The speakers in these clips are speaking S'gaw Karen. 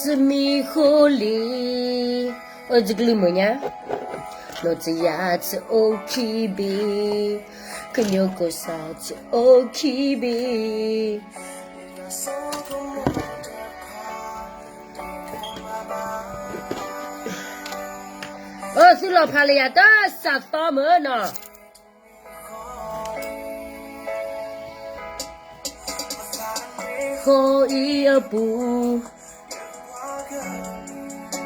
သမံၤဃိလံ, အိၣ်တကလုၢ်မုာ်ညါ, နီၢ်တယၤတအိၣ်ခံဘ့ၣ်, ကညီကိးစၢ်တအိၣ်ခံဘ့ၣ်. အိၣ်သုလီၤဖးလၢယၤတၢ်စးသီမုၢ်နီၤ ဃိအံၤအပူၤ ခံနီၤ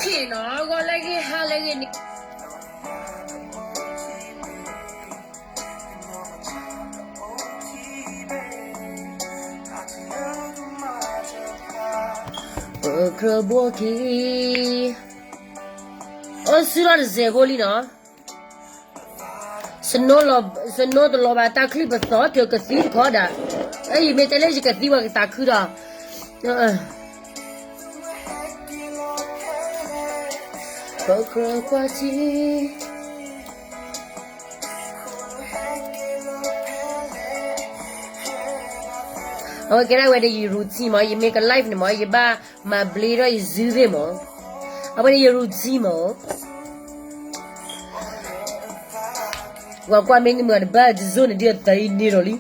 ဂီၤလၢဂ့ၤ ဟါလၢဂ့ၤန့ၣ် ပကြၢးဘှီက့ၤ အိၣ်စုလီၤတစဲးဖိလံနီၤ snow လီၤ snow တလီၤဘၣ် တၢ်ချံပသီၣ် ကကသံတခီဒၣ် ယမ့ၢ်တဲလၢယကသံဝဲကသးခုဒီး ပကြၢးကွၢ်ထံ အဝဲကဲဒၣ်ဝဲဒၣ်ယ routine မး ယမ့ၢ်က live န့ၣ်မး ယဘၣ်မၤဘျ့ထီၣ်ယစုသ့ၣ်မး အဝဲဒၣ်ယ routine မး ကွၢ်ကွၢ်မ့ၢ်နမုာ်တဘၣ် တစိၢ်န့ၣ်ဒ်အသးအံၤန့ၣ်ဒီး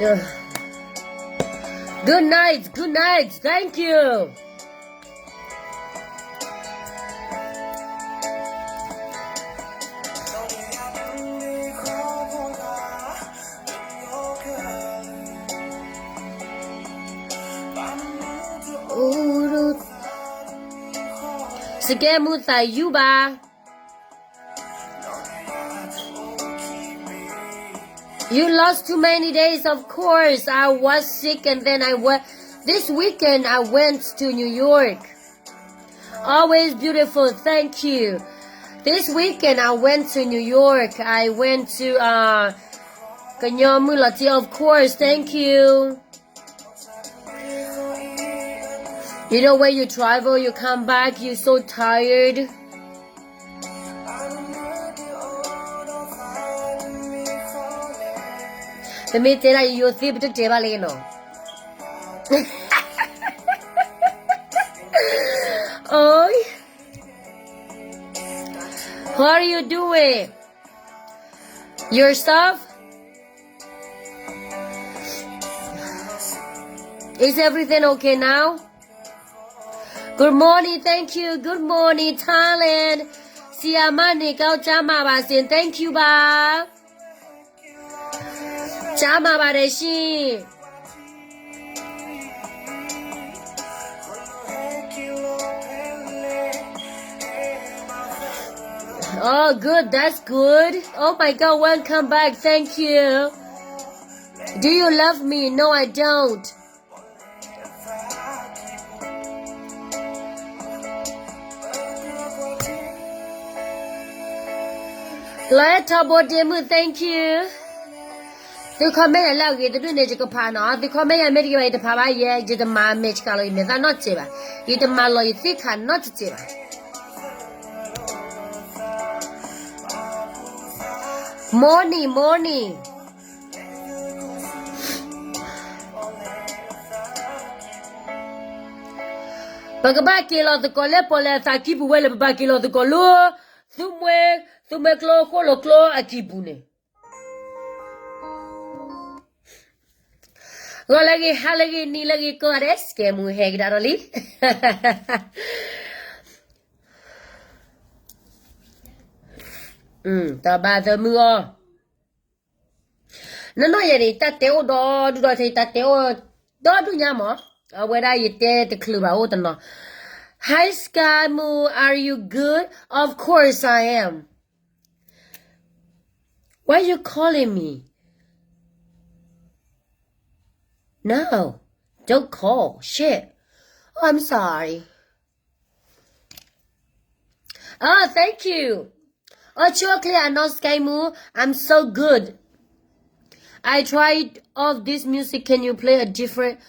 လံ Good night, good night, thank you. စကဲမူသးယူဘၣ် You lost too many days, of course. I was sick and then I went, this weekend I went to New York. Always beautiful, thank you. This weekend I went to New York. I went to uh, ကညီမုၢ်လီၤတံၢ် of course, thank you. You know, when you travel, you come back, you so tired. ပမ့ၢ်တဲဒၣ်ယယိၤသ့ ပတတဲဘၣ်လၢနီၤ Oh, what are you doing? Yourself? Is everything okay now? Good morning, thank you. Good morning, Thailand. ဆရာမန့ၣ် ကောင်းကျန်းမာပါစေ. Thank you ပါ. ကျန်းမာပါတယ်ရှင်. Oh, good. That's good. Oh my God. Welcome back. Thank you. Do you love me? No, I don't. လၢထီဘိဒ့မုၣ် thank you. သု comment ယၤလၢအဂ့ၤတဒူၣ်န့ၣ် ယကဖးနီၤ. သု comment ယၤမ့ၢ်တဂ့ၤဘၣ် ယတဖးဘၣ်ယဲ, ယတမၤမဲာ်ဆှးလီၤ ယမဲာ်သၣ်နီတစဲးဘၣ်. ယတမၤလီၤယသ့ၣ်ခါနီတစဲးဘၣ်. Morning, morning. ပကဘၣ်က့ၤလီၤသကိးလၢပီၣ်လဲၣ်အသးကံၢ်ပူၤဝဲလၢ ပဘၣ်က့ၤလီၤသကိးလၢ သူမှဲ, သူမှဲကျိဃိၣ်လိာ်ကျိအကံၢ်ပူၤန့ၣ် ဂီၤလၢဂ့ၤ ဟါလၢဂ့ၤ နံၤလၢဂ့ၤ ကိးဂၤဒဲး စကဲမူဟဲကဒါဒီးလံ တၢ်ဘၣ်သးမုာ်အီၤ နီၢ်နီၢ်ယဲန့ၣ် တၢ်တဲအိၣ်ဒီဒူၣ်ဒီထၢ တၢ်တဲအိၣ်ဒီဒူၣ်ညါမး အဝဲဒၣ်ယတဲတချုးဘၣ်အိၣ်တနီၤ Hi Sky Moo, are you good? Of course I am. Why you calling me? No, don't call. Shit. Oh, I'm sorry. Oh, thank you. Oh, sure, clear, no, Sky Moo. I'm so good. I tried all this music. Can you play a different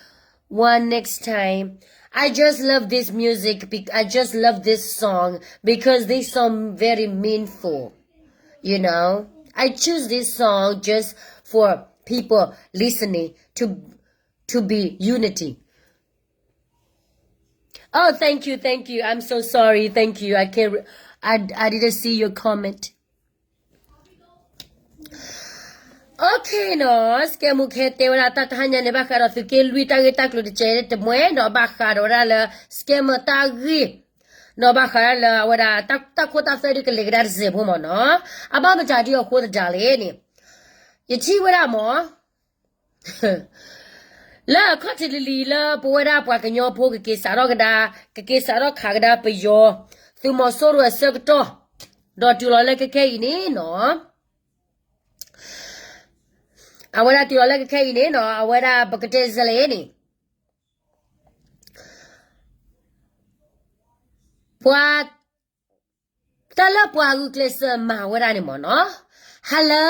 one next time? I just love this music. bec- I just love this song because they sound very meaningful. You know, I choose this song just for people listening to to be unity. Oh, thank you, thank you. I'm so sorry. Thank you. I can't. Re- I I didn't see your comment. Okay နီၤ, စကဲမူခဲတဲဝဲဒၣ်တၢ်တဟါညါန့ၣ် ဘၣ်ဃးဒီးသုးက့လွံၢ်တၢ်ဂ့ၢ်တၢ်ကျိၤတကဲတမှဲနီၤ, ဘၣ်ဃးဒီးဝဲဒၣ်လၢ စကဲမူတၢ်ဂ့ၢ်နီၤ, ဘၣ်ဃးဒၣ်လၢအဝဲဒၣ်တၢ်ခိတၢ်သွဲဒုးကလဲၤကဒါတစဲးဖိမၢ်နီၤ, အဘၣ်မတၤဒ်အဃိသတးလဲၣ်န့ၣ်, ယထံၣ်ဝဲဒၣ်မၢ် လၢအခီၣ်ထံးလံၤလံၤလၢပဝဲဒၣ်ပှၤကညီဖိကက့ၤစးထီၣ်ကဒါ, ကက့ၤစးထီၣ်ခးကဒါပယီၤ, သုးမီၤစိရိၤအဆၢကတီၢ်, ဒီးတုၤလီၤလၢခဲခဲအံၤန့ၣ်နီၤ, အဝဲဒၣ်တုၤလီၤလၢခဲခဲအံၤန့ၣ်နီၤ, အဝဲဒၣ်ပကတဲစလဲၣ်န့ၣ်, ပှၤ တၢ်လၢပှၤဂုာ်ကျဲးစၢးမၤဝဲဒၣ်န့ၣ်မၢ်နီၤ, Hello,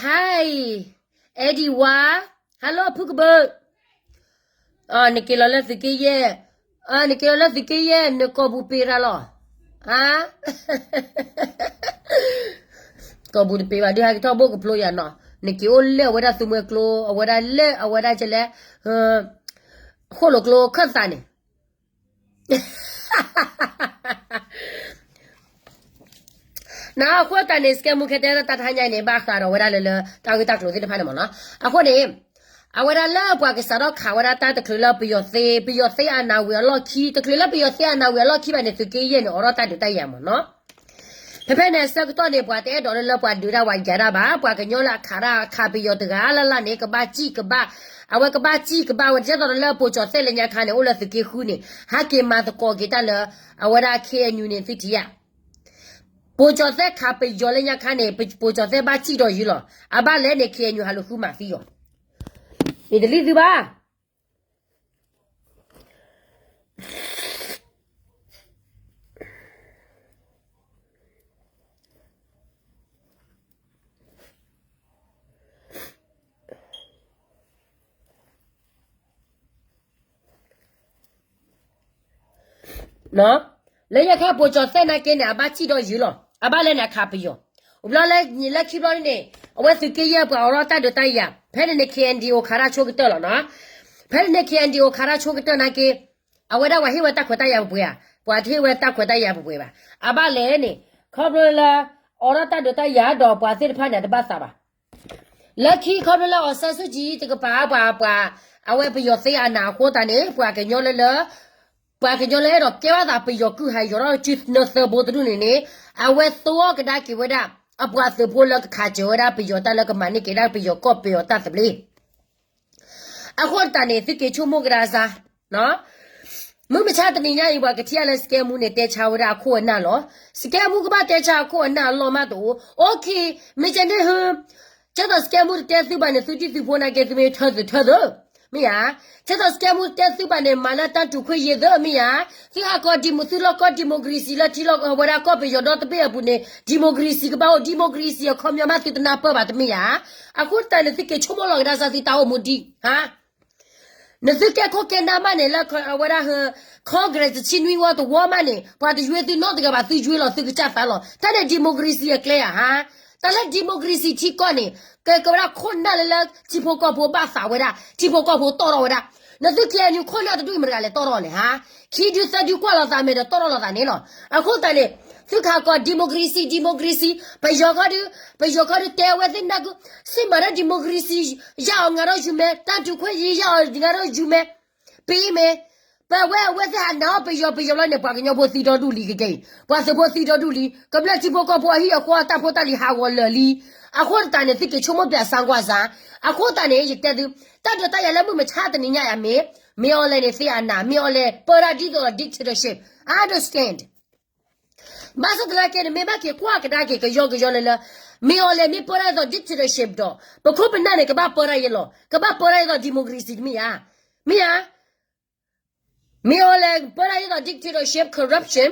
Hi, Eddie ဝါ, Hello ဖုကဘုး, နက့ၤလီၤလၢသုးက့ယဲၢ်, နက့ၤလီၤလၢသုးက့ယဲၢ် နကိာ်ပူၤပ့ၤရၤလီၤ, ကိာ်ပူၤတပ့ၤဘၣ် ဒုးဟဲကထီၣ်ဘိၣ်ကဖျိယၤနီၤ, နက့ၤအိၣ်လၢအဝဲဒၣ်သူမှဲကျိ အဝဲဒၣ်လၢအဝဲဒၣ်ကလဲၣ်, ဃိၣ်လိာ်ကျိခၢၣ်သးန့ၣ် နအဃိသတးန့ၣ် စကဲမူခဲတဲတၢ်တဟါညါအံၤန့ၣ် ဘၣ်ဃးဒီးဝဲဒၣ်လၢလၢ တၢ်ဂ့ၢ်တၢ်ကျိၤသ့ၣ်တဖၣ်န့ၣ်မၢ်နီၤ. အဃိန့ၣ် အဝဲဒၣ်လၢပှၤကစးထီၣ်ခးဝဲဒၣ်တၢ်တချုးလၢပယီၤသ့, ပယီၤသ့အနးဝံၤအလီၢ်ခံ, တချုးလၢပယီၤသ့အနးဝံၤအလီၢ်ခံဘၣ်န့ၣ် သုးက့ယဲၢ်န့ၣ် အိးထီၣ်တၢ်ဒုးတၢ်ယၤမၢ်နီၤ. ဖဲဖဲန့ၣ်အဆၢကတီၢ်န့ၣ် ပှၤတအဲၣ်ဒိးလၢလၢပှၤဒုးတၢ်ဝဲယၤတၢ်ဘၣ်, ပှၤကညီလၢအခးတၢ်ခးပယီၤတဂၤလၢ်လၢ်န့ၣ် ကဘၣ်စံၣ်ကဘၣ်, အဝဲကဘၣ်စံၣ်ကဘၣ်ဝဲ ဒ်သိးဒီးလၢပိာ်ကၠီၤသဲးလၢညါခါန့ၣ် အိၣ်လၢသုးက့ဃုန့ၣ် ဟဲက့ၤမၤသကိးက့ၤတၢ်လၢ အဝဲဒၣ် K N U န့ၣ် သုထံၣ်ဧါ. ပိာ်ကၠီၤသဲးခးပယီၤလၢညါခါန့ၣ် ပိာ်ကၠီၤသဲးဘၣ်စံၣ်ဒီးယုၢ်လီၤ. အဘၣ်လဲၣ်န့ၣ် K N U ဟးလူၤဃုမၤသံအီၤ, မ့ၢ်တလံသုဘၣ် လၢညါခါပိာ်ကၠီၤသဲးနာ်က့န့ၣ် အဘၣ်စံၣ်ဒီးယုၢ်လီၤ. အဘၣ်လဲၣ်န့ၣ် အခးပယီၤ. အိၣ်ဘျီလၢခံဘျီန့ၣ် အဝဲသုးက့ယဲၢ်ပှၤအိးထီၣ်တၢ်ဒုးတၢ်ယၤ, ဖဲန့ၣ်န့ၣ် K N D O ခးတၢ်ဆိကတၢၢ်လီၤနီၤ. ဖဲန့ၣ်န့ၣ် K N D O ခးတၢ်ဆိကတၢၢ်နာ်က့ အဝဲဒၣ်ပှၤဟ့ၣ်ဝဲတၢ်ခွဲးတၢ်ယာ်ပှဲၤပှဲၤဧါ, ပှၤတဟ့ၣ်ဝဲတၢ်ခွဲးတၢ်ယာ်ပှဲၤပှဲၤဘၣ်. အဘၣ်လဲၣ်န့ၣ် ခီဖျိလၢ အိးထီၣ်တၢ်ဒုးတၢ်ယၤဒီးပှၤသ့ၣ်တဖၣ်န့ၣ် တဘၣ်သးဘၣ်. လၢခံခီဖျိလၢ အောင်ဆန်းစုကြည် တကပၤပှၤပှၤ အဝဲပယီၤသ့အနးအဃိသတးန့ၣ် ပှၤကညီလၢလၢ ပှၤကညီလၢအဲၣ်ဒိးကဲဘၣ်သးပယီၤကုၢ်ဟးယီၤထီၣ်စုနၢသၢဘိတဒူၣ်န့ၣ်န့ၣ် အဝဲသဝီကဒါက့ၤဝဲဒၣ် အပှၤသုးဖိလၢကခးစၢၤဝဲဒၣ်ပယီၤတၢ်လၢကမၤန့ၢ်က့ၤဒၣ်ပယီၤကီၢ်ပယီၤတၢ်သဘျ့ အဃိသတးန့ၣ် သုက့ၤဆိကမိၣ်ကဒါစၢ် မုၢ်မဆါတနံၤညါအံၤ ပှၤကထံၣ်အါလၢ စကဲမူန့ၣ် တဲဆါဝဲဒၣ်အခိၣ်အနၢ်လီၤ. စကဲမူကဘၣ်တဲဆါအခိၣ်အနၢ်အလီၢ်မးတအိၣ် OK, မ့ၢ်ကဲန့ၣ်ဟၢ ဆဲသိးစကဲမူတတဲသုဘၣ်န့ၣ် သုဒံၣ်သုဖိနာ်က့ သုမ့ၢ်ထၢသုထၢသု မ့ၢ်ဧါ. ဆဲသိးစကဲမူတတဲသုဘၣ်န့ၣ် မၤလၢတၢ်တူၢ်ခွဲးယံၤသု မ့ၢ်ဧါ. သုဟးကီးဒံၣ်မူ သုလီၢ်ကီၢ် democracy လၢထံလီၢ်ကီၢ် ဝဲဒၣ်ကီၢ်ပယီၤဒီတဘ့ၣ်အပူၤန့ၣ် democracy ကဘၣ်အိၣ် democracy အခီပညီမးသုတနၢ်ပၢၢ်ဘၣ်တမ့ၢ်ဧါ. အဃိသတးန့ၣ် သုက့ၤဆိကမိၣ်လီၤကဒါစၢ်သုတၢ်အိၣ်မူဒံး ဟါ နသုကဲခိၣ်ကဲနၢ်မးန့ၣ် လၢအဝဲဒၣ် Congress တဆံနွံဝီတဝီမးန့ၣ် ပှၤတယွ့သုနီတဂၤဘၣ် သုယွ့လီၤသုကစၢ်သးလီၤ. တၢ်န့ၣ် democracy အကျဲဧါဟါ. တၢ်လၢ democracy ထံကီၢ်န့ၣ် ကကဲဝဲဒၣ်ခိၣ်နၢ်လၢလၢ ထံဖိကီၢ်ဖိဘၣ်သးဝဲဒၣ် ထံဖိကီၢ်ဖိတီၣ်ထီၣ်ဝဲဒၣ်. နသု K N U ခိၣ်နၢ်တဒူၣ်အံၤမတၤတဂၤလဲၣ်တီၣ်ထီၣ်လဲၣ်ဟါ. ခံဒုသၢဒုကွၢ်လိာ်သးမဲာ်ဒီးတီၣ်ထီၣ်လိာ်သးန့ၣ်လီၤ. အဃိသတးန့ၣ် သုခးကီး democracy democracy ပယီၤခီဒု ပယီၤခီဒုတဲအဝဲသ့ၣ်နၢ်ကု စ့မၤဒီး democracy ယၢ်အီၤငါဒီးယူၤမဲ တၢ်တူၢ်ခွဲးယံၤယၢ်အီၤငါဒီးယူၤမဲ ပအံၤမ့ၢ် ပဝဲအဝဲသ့ၣ်ဟးနးအီၣ်ပယီၤ ပယီၤဘျီန့ၣ် ပှၤကညီဖိသံဒီဒူၣ်လံကကဲအံၤ ပှၤသုးဖိသံဒီဒူၣ်လံ ကမျၢၢ်ထံဖိကီၢ်ဖိအဟံၣ်အဃီအတၢ်ဖိတၢ်လံၤဟးဂီၤလၢာ်လံ. အဃိသတးန့ၣ် သုက့ၤဆိကမိၣ်ပျးစၢ်ကွၢ်စၢ်. အဃိသတးန့ၣ် ယတဲသု တၢ်ဒုးတၢ်ယၤလၢမုၢ်မဆါတနံၤညါအံၤမ့ၢ် မ့ၢ်အီၤလဲၣ်န့ၣ် သ့အနး မ့ၢ်အီၤလဲၣ် ပၢတၢ်ဒ်သိးဒီး dictatorship. I understand. ဘၣ်ဆၣ်သနာ်က့န့ၣ် မ့ၢ်ဘၣ်က့ၤကွၢ်ကဒါက့ၤကယီကယီလၢလၢ မ့ၢ်အီၤလဲၣ် မ့ၢ်ပၢတၢ်ဒ်သိး dictatorship ဒီး ပခိၣ်ပနၢ်န့ၣ် ကဘၣ်ပၢတၢ်ယဲလီၤ ကဘၣ်ပၢတၢ်ယဲသိး democracy တမ့ၢ်ဧါ. မ့ၢ်ဧါ. မ့ၢ်အီၤလဲၣ် ပၢတၢ်ယဲသိး dictatorship, corruption.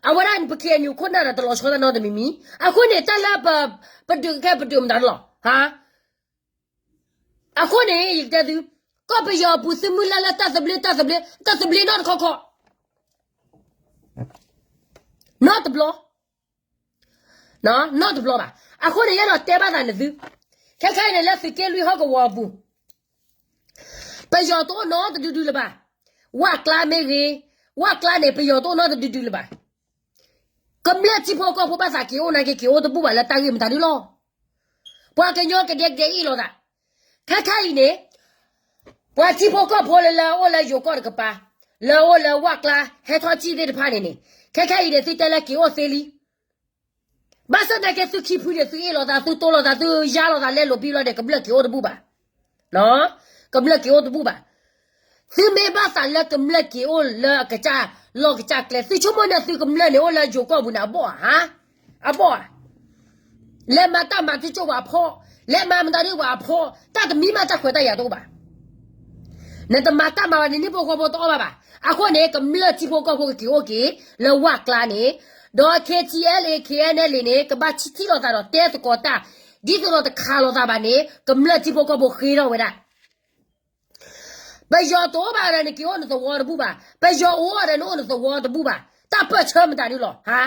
အဝဲဒၣ်ပ K N U ခိၣ်နၢ်ဒီးတလီၤဆီတၢ်နီတမံၤမံၤ. အဃိန့ၣ် တၢ်လၢပ ပဒုးကဲပဒုးမတၤတလီၤ ဟါ. အဃိန့ၣ် ယကတဲသု ကီၢ်ပယီၤအပူၤ သုမုၢ်လၢ်လၢတၢ်သဘျ့ တၢ်သဘျ့ တၢ်သဘျ့နီတခီခီ နီတဘျီ နီတဘျီဘၣ်. အဃိန့ၣ် ယအဲၣ်ဒိးတဲဘၣ်သးန့ၣ်သု, ခဲခဲအံၤန့ၣ် လၢသုးက့လွံၢ်ဟီၣ်ကဝီၤအပူၤ ပယီၤတအိၣ်နီတဒုဒုလၢၤဘၣ်. ဝၣ်ကျါမ့ၢ်ဂ့ၤ, ဝၣ်ကျါန့ၣ် ပယီၤတအိၣ်နီတဒုဒုလၢၤဘၣ်. ကမျၢၢ်ထံဖိကီၢ်ဖိဘၣ်သးက့ၤအိၣ်နာ်က့ က့ၤအိၣ်တဘူၣ်ဘၣ်လၢတၢ်ဂ့ၢ်မတၤဒုလီၤ. ပှၤကညီကဒဲကဒဲအ့ၣ်လိာ်သး. ခဲခဲအံၤန့ၣ် ပှၤထံဖိကီၢ်ဖိလၢလၢအိၣ်လၢယိၤကီၢ်တကပၤ, လၢအိၣ်လၢဝၣ်ကျါ ဟဲထီၣ်စံၣ်သ့ၣ်တဖၣ်န့ၣ်န့ၣ်, ခဲခဲအံၤန့ၣ် သုတဲလၢက့ၤအိၣ်သ့လံ. ဘၣ်ဆၣ်သနာ်က့သုခံဖုန့ၣ် သုအ့ၣ်လိာ်သး သုတိလိာ်သး သုယါလိာ်သး လဲလိာ်ဘံလိာ်န့ၣ် ကမျၢၢ်က့ၤအိၣ်တဘူၣ်ဘၣ်. ကမျၢၢ်က့ၤအိၣ်တဘူၣ်ဘၣ်. သုမ့ၢ်ဘၣ်သးလၢကမျၢၢ်က့ၤအိၣ်လၢအကစၢ် လီၢ်ကစၢ်ကျဲ သုဆိကမိၣ်န့ၣ် သုကမျၢၢ်န့ၣ် အိၣ်လၢယိၤကီၢ်ပူၤန့ၣ် အဘီၣ်ဧါ, ဟါ, အဘီၣ်ဧါ. လဲၤမၤတၢ်မၤသုကၠိၣ်ပှၤအဖီ, လဲၤမၤမတၤဒုပှၤအဖီ, တၢ်တမံၤမးတၢ်ခွဲးတၢ်ယာ်တအိၣ်ဘၣ်. နတမၤတၢ်မၤဘၣ်န့ၣ် နဟံၣ်ဖိဃီဖိတအီၣ်ဘၣ်ဘၣ်. အဃိန့ၣ် ကမျၢၢ်ထံဖိကီၢ်ဖိကက့ၤအိၣ်က့ၤ လၢဝၣ်ကျါန့ၣ်, ဒီး KTLA KNLA န့ၣ် ကဘၣ်ထံၣ်လိာ်သးဒီးတဲသကိးတၢ်, ဒ်သိးဒီးတခးလိာ်သးဘၣ်န့ၣ် ကမျၢၢ်ထံဖိကီၢ်ဖိဃ့ထီၣ်ဝဲဒၣ် ပယီၤတအိၣ်ဘၣ်ဒီးနက့ၤအိၣ်နသဝီတဘူၣ်ဘၣ်, ပယီၤအိၣ်ဒီးနအိၣ်နသဝီတဘူၣ်ဘၣ်, တၢ်ပၢၢ်ဆၢမတၤဒုလီၤ. ဟါ,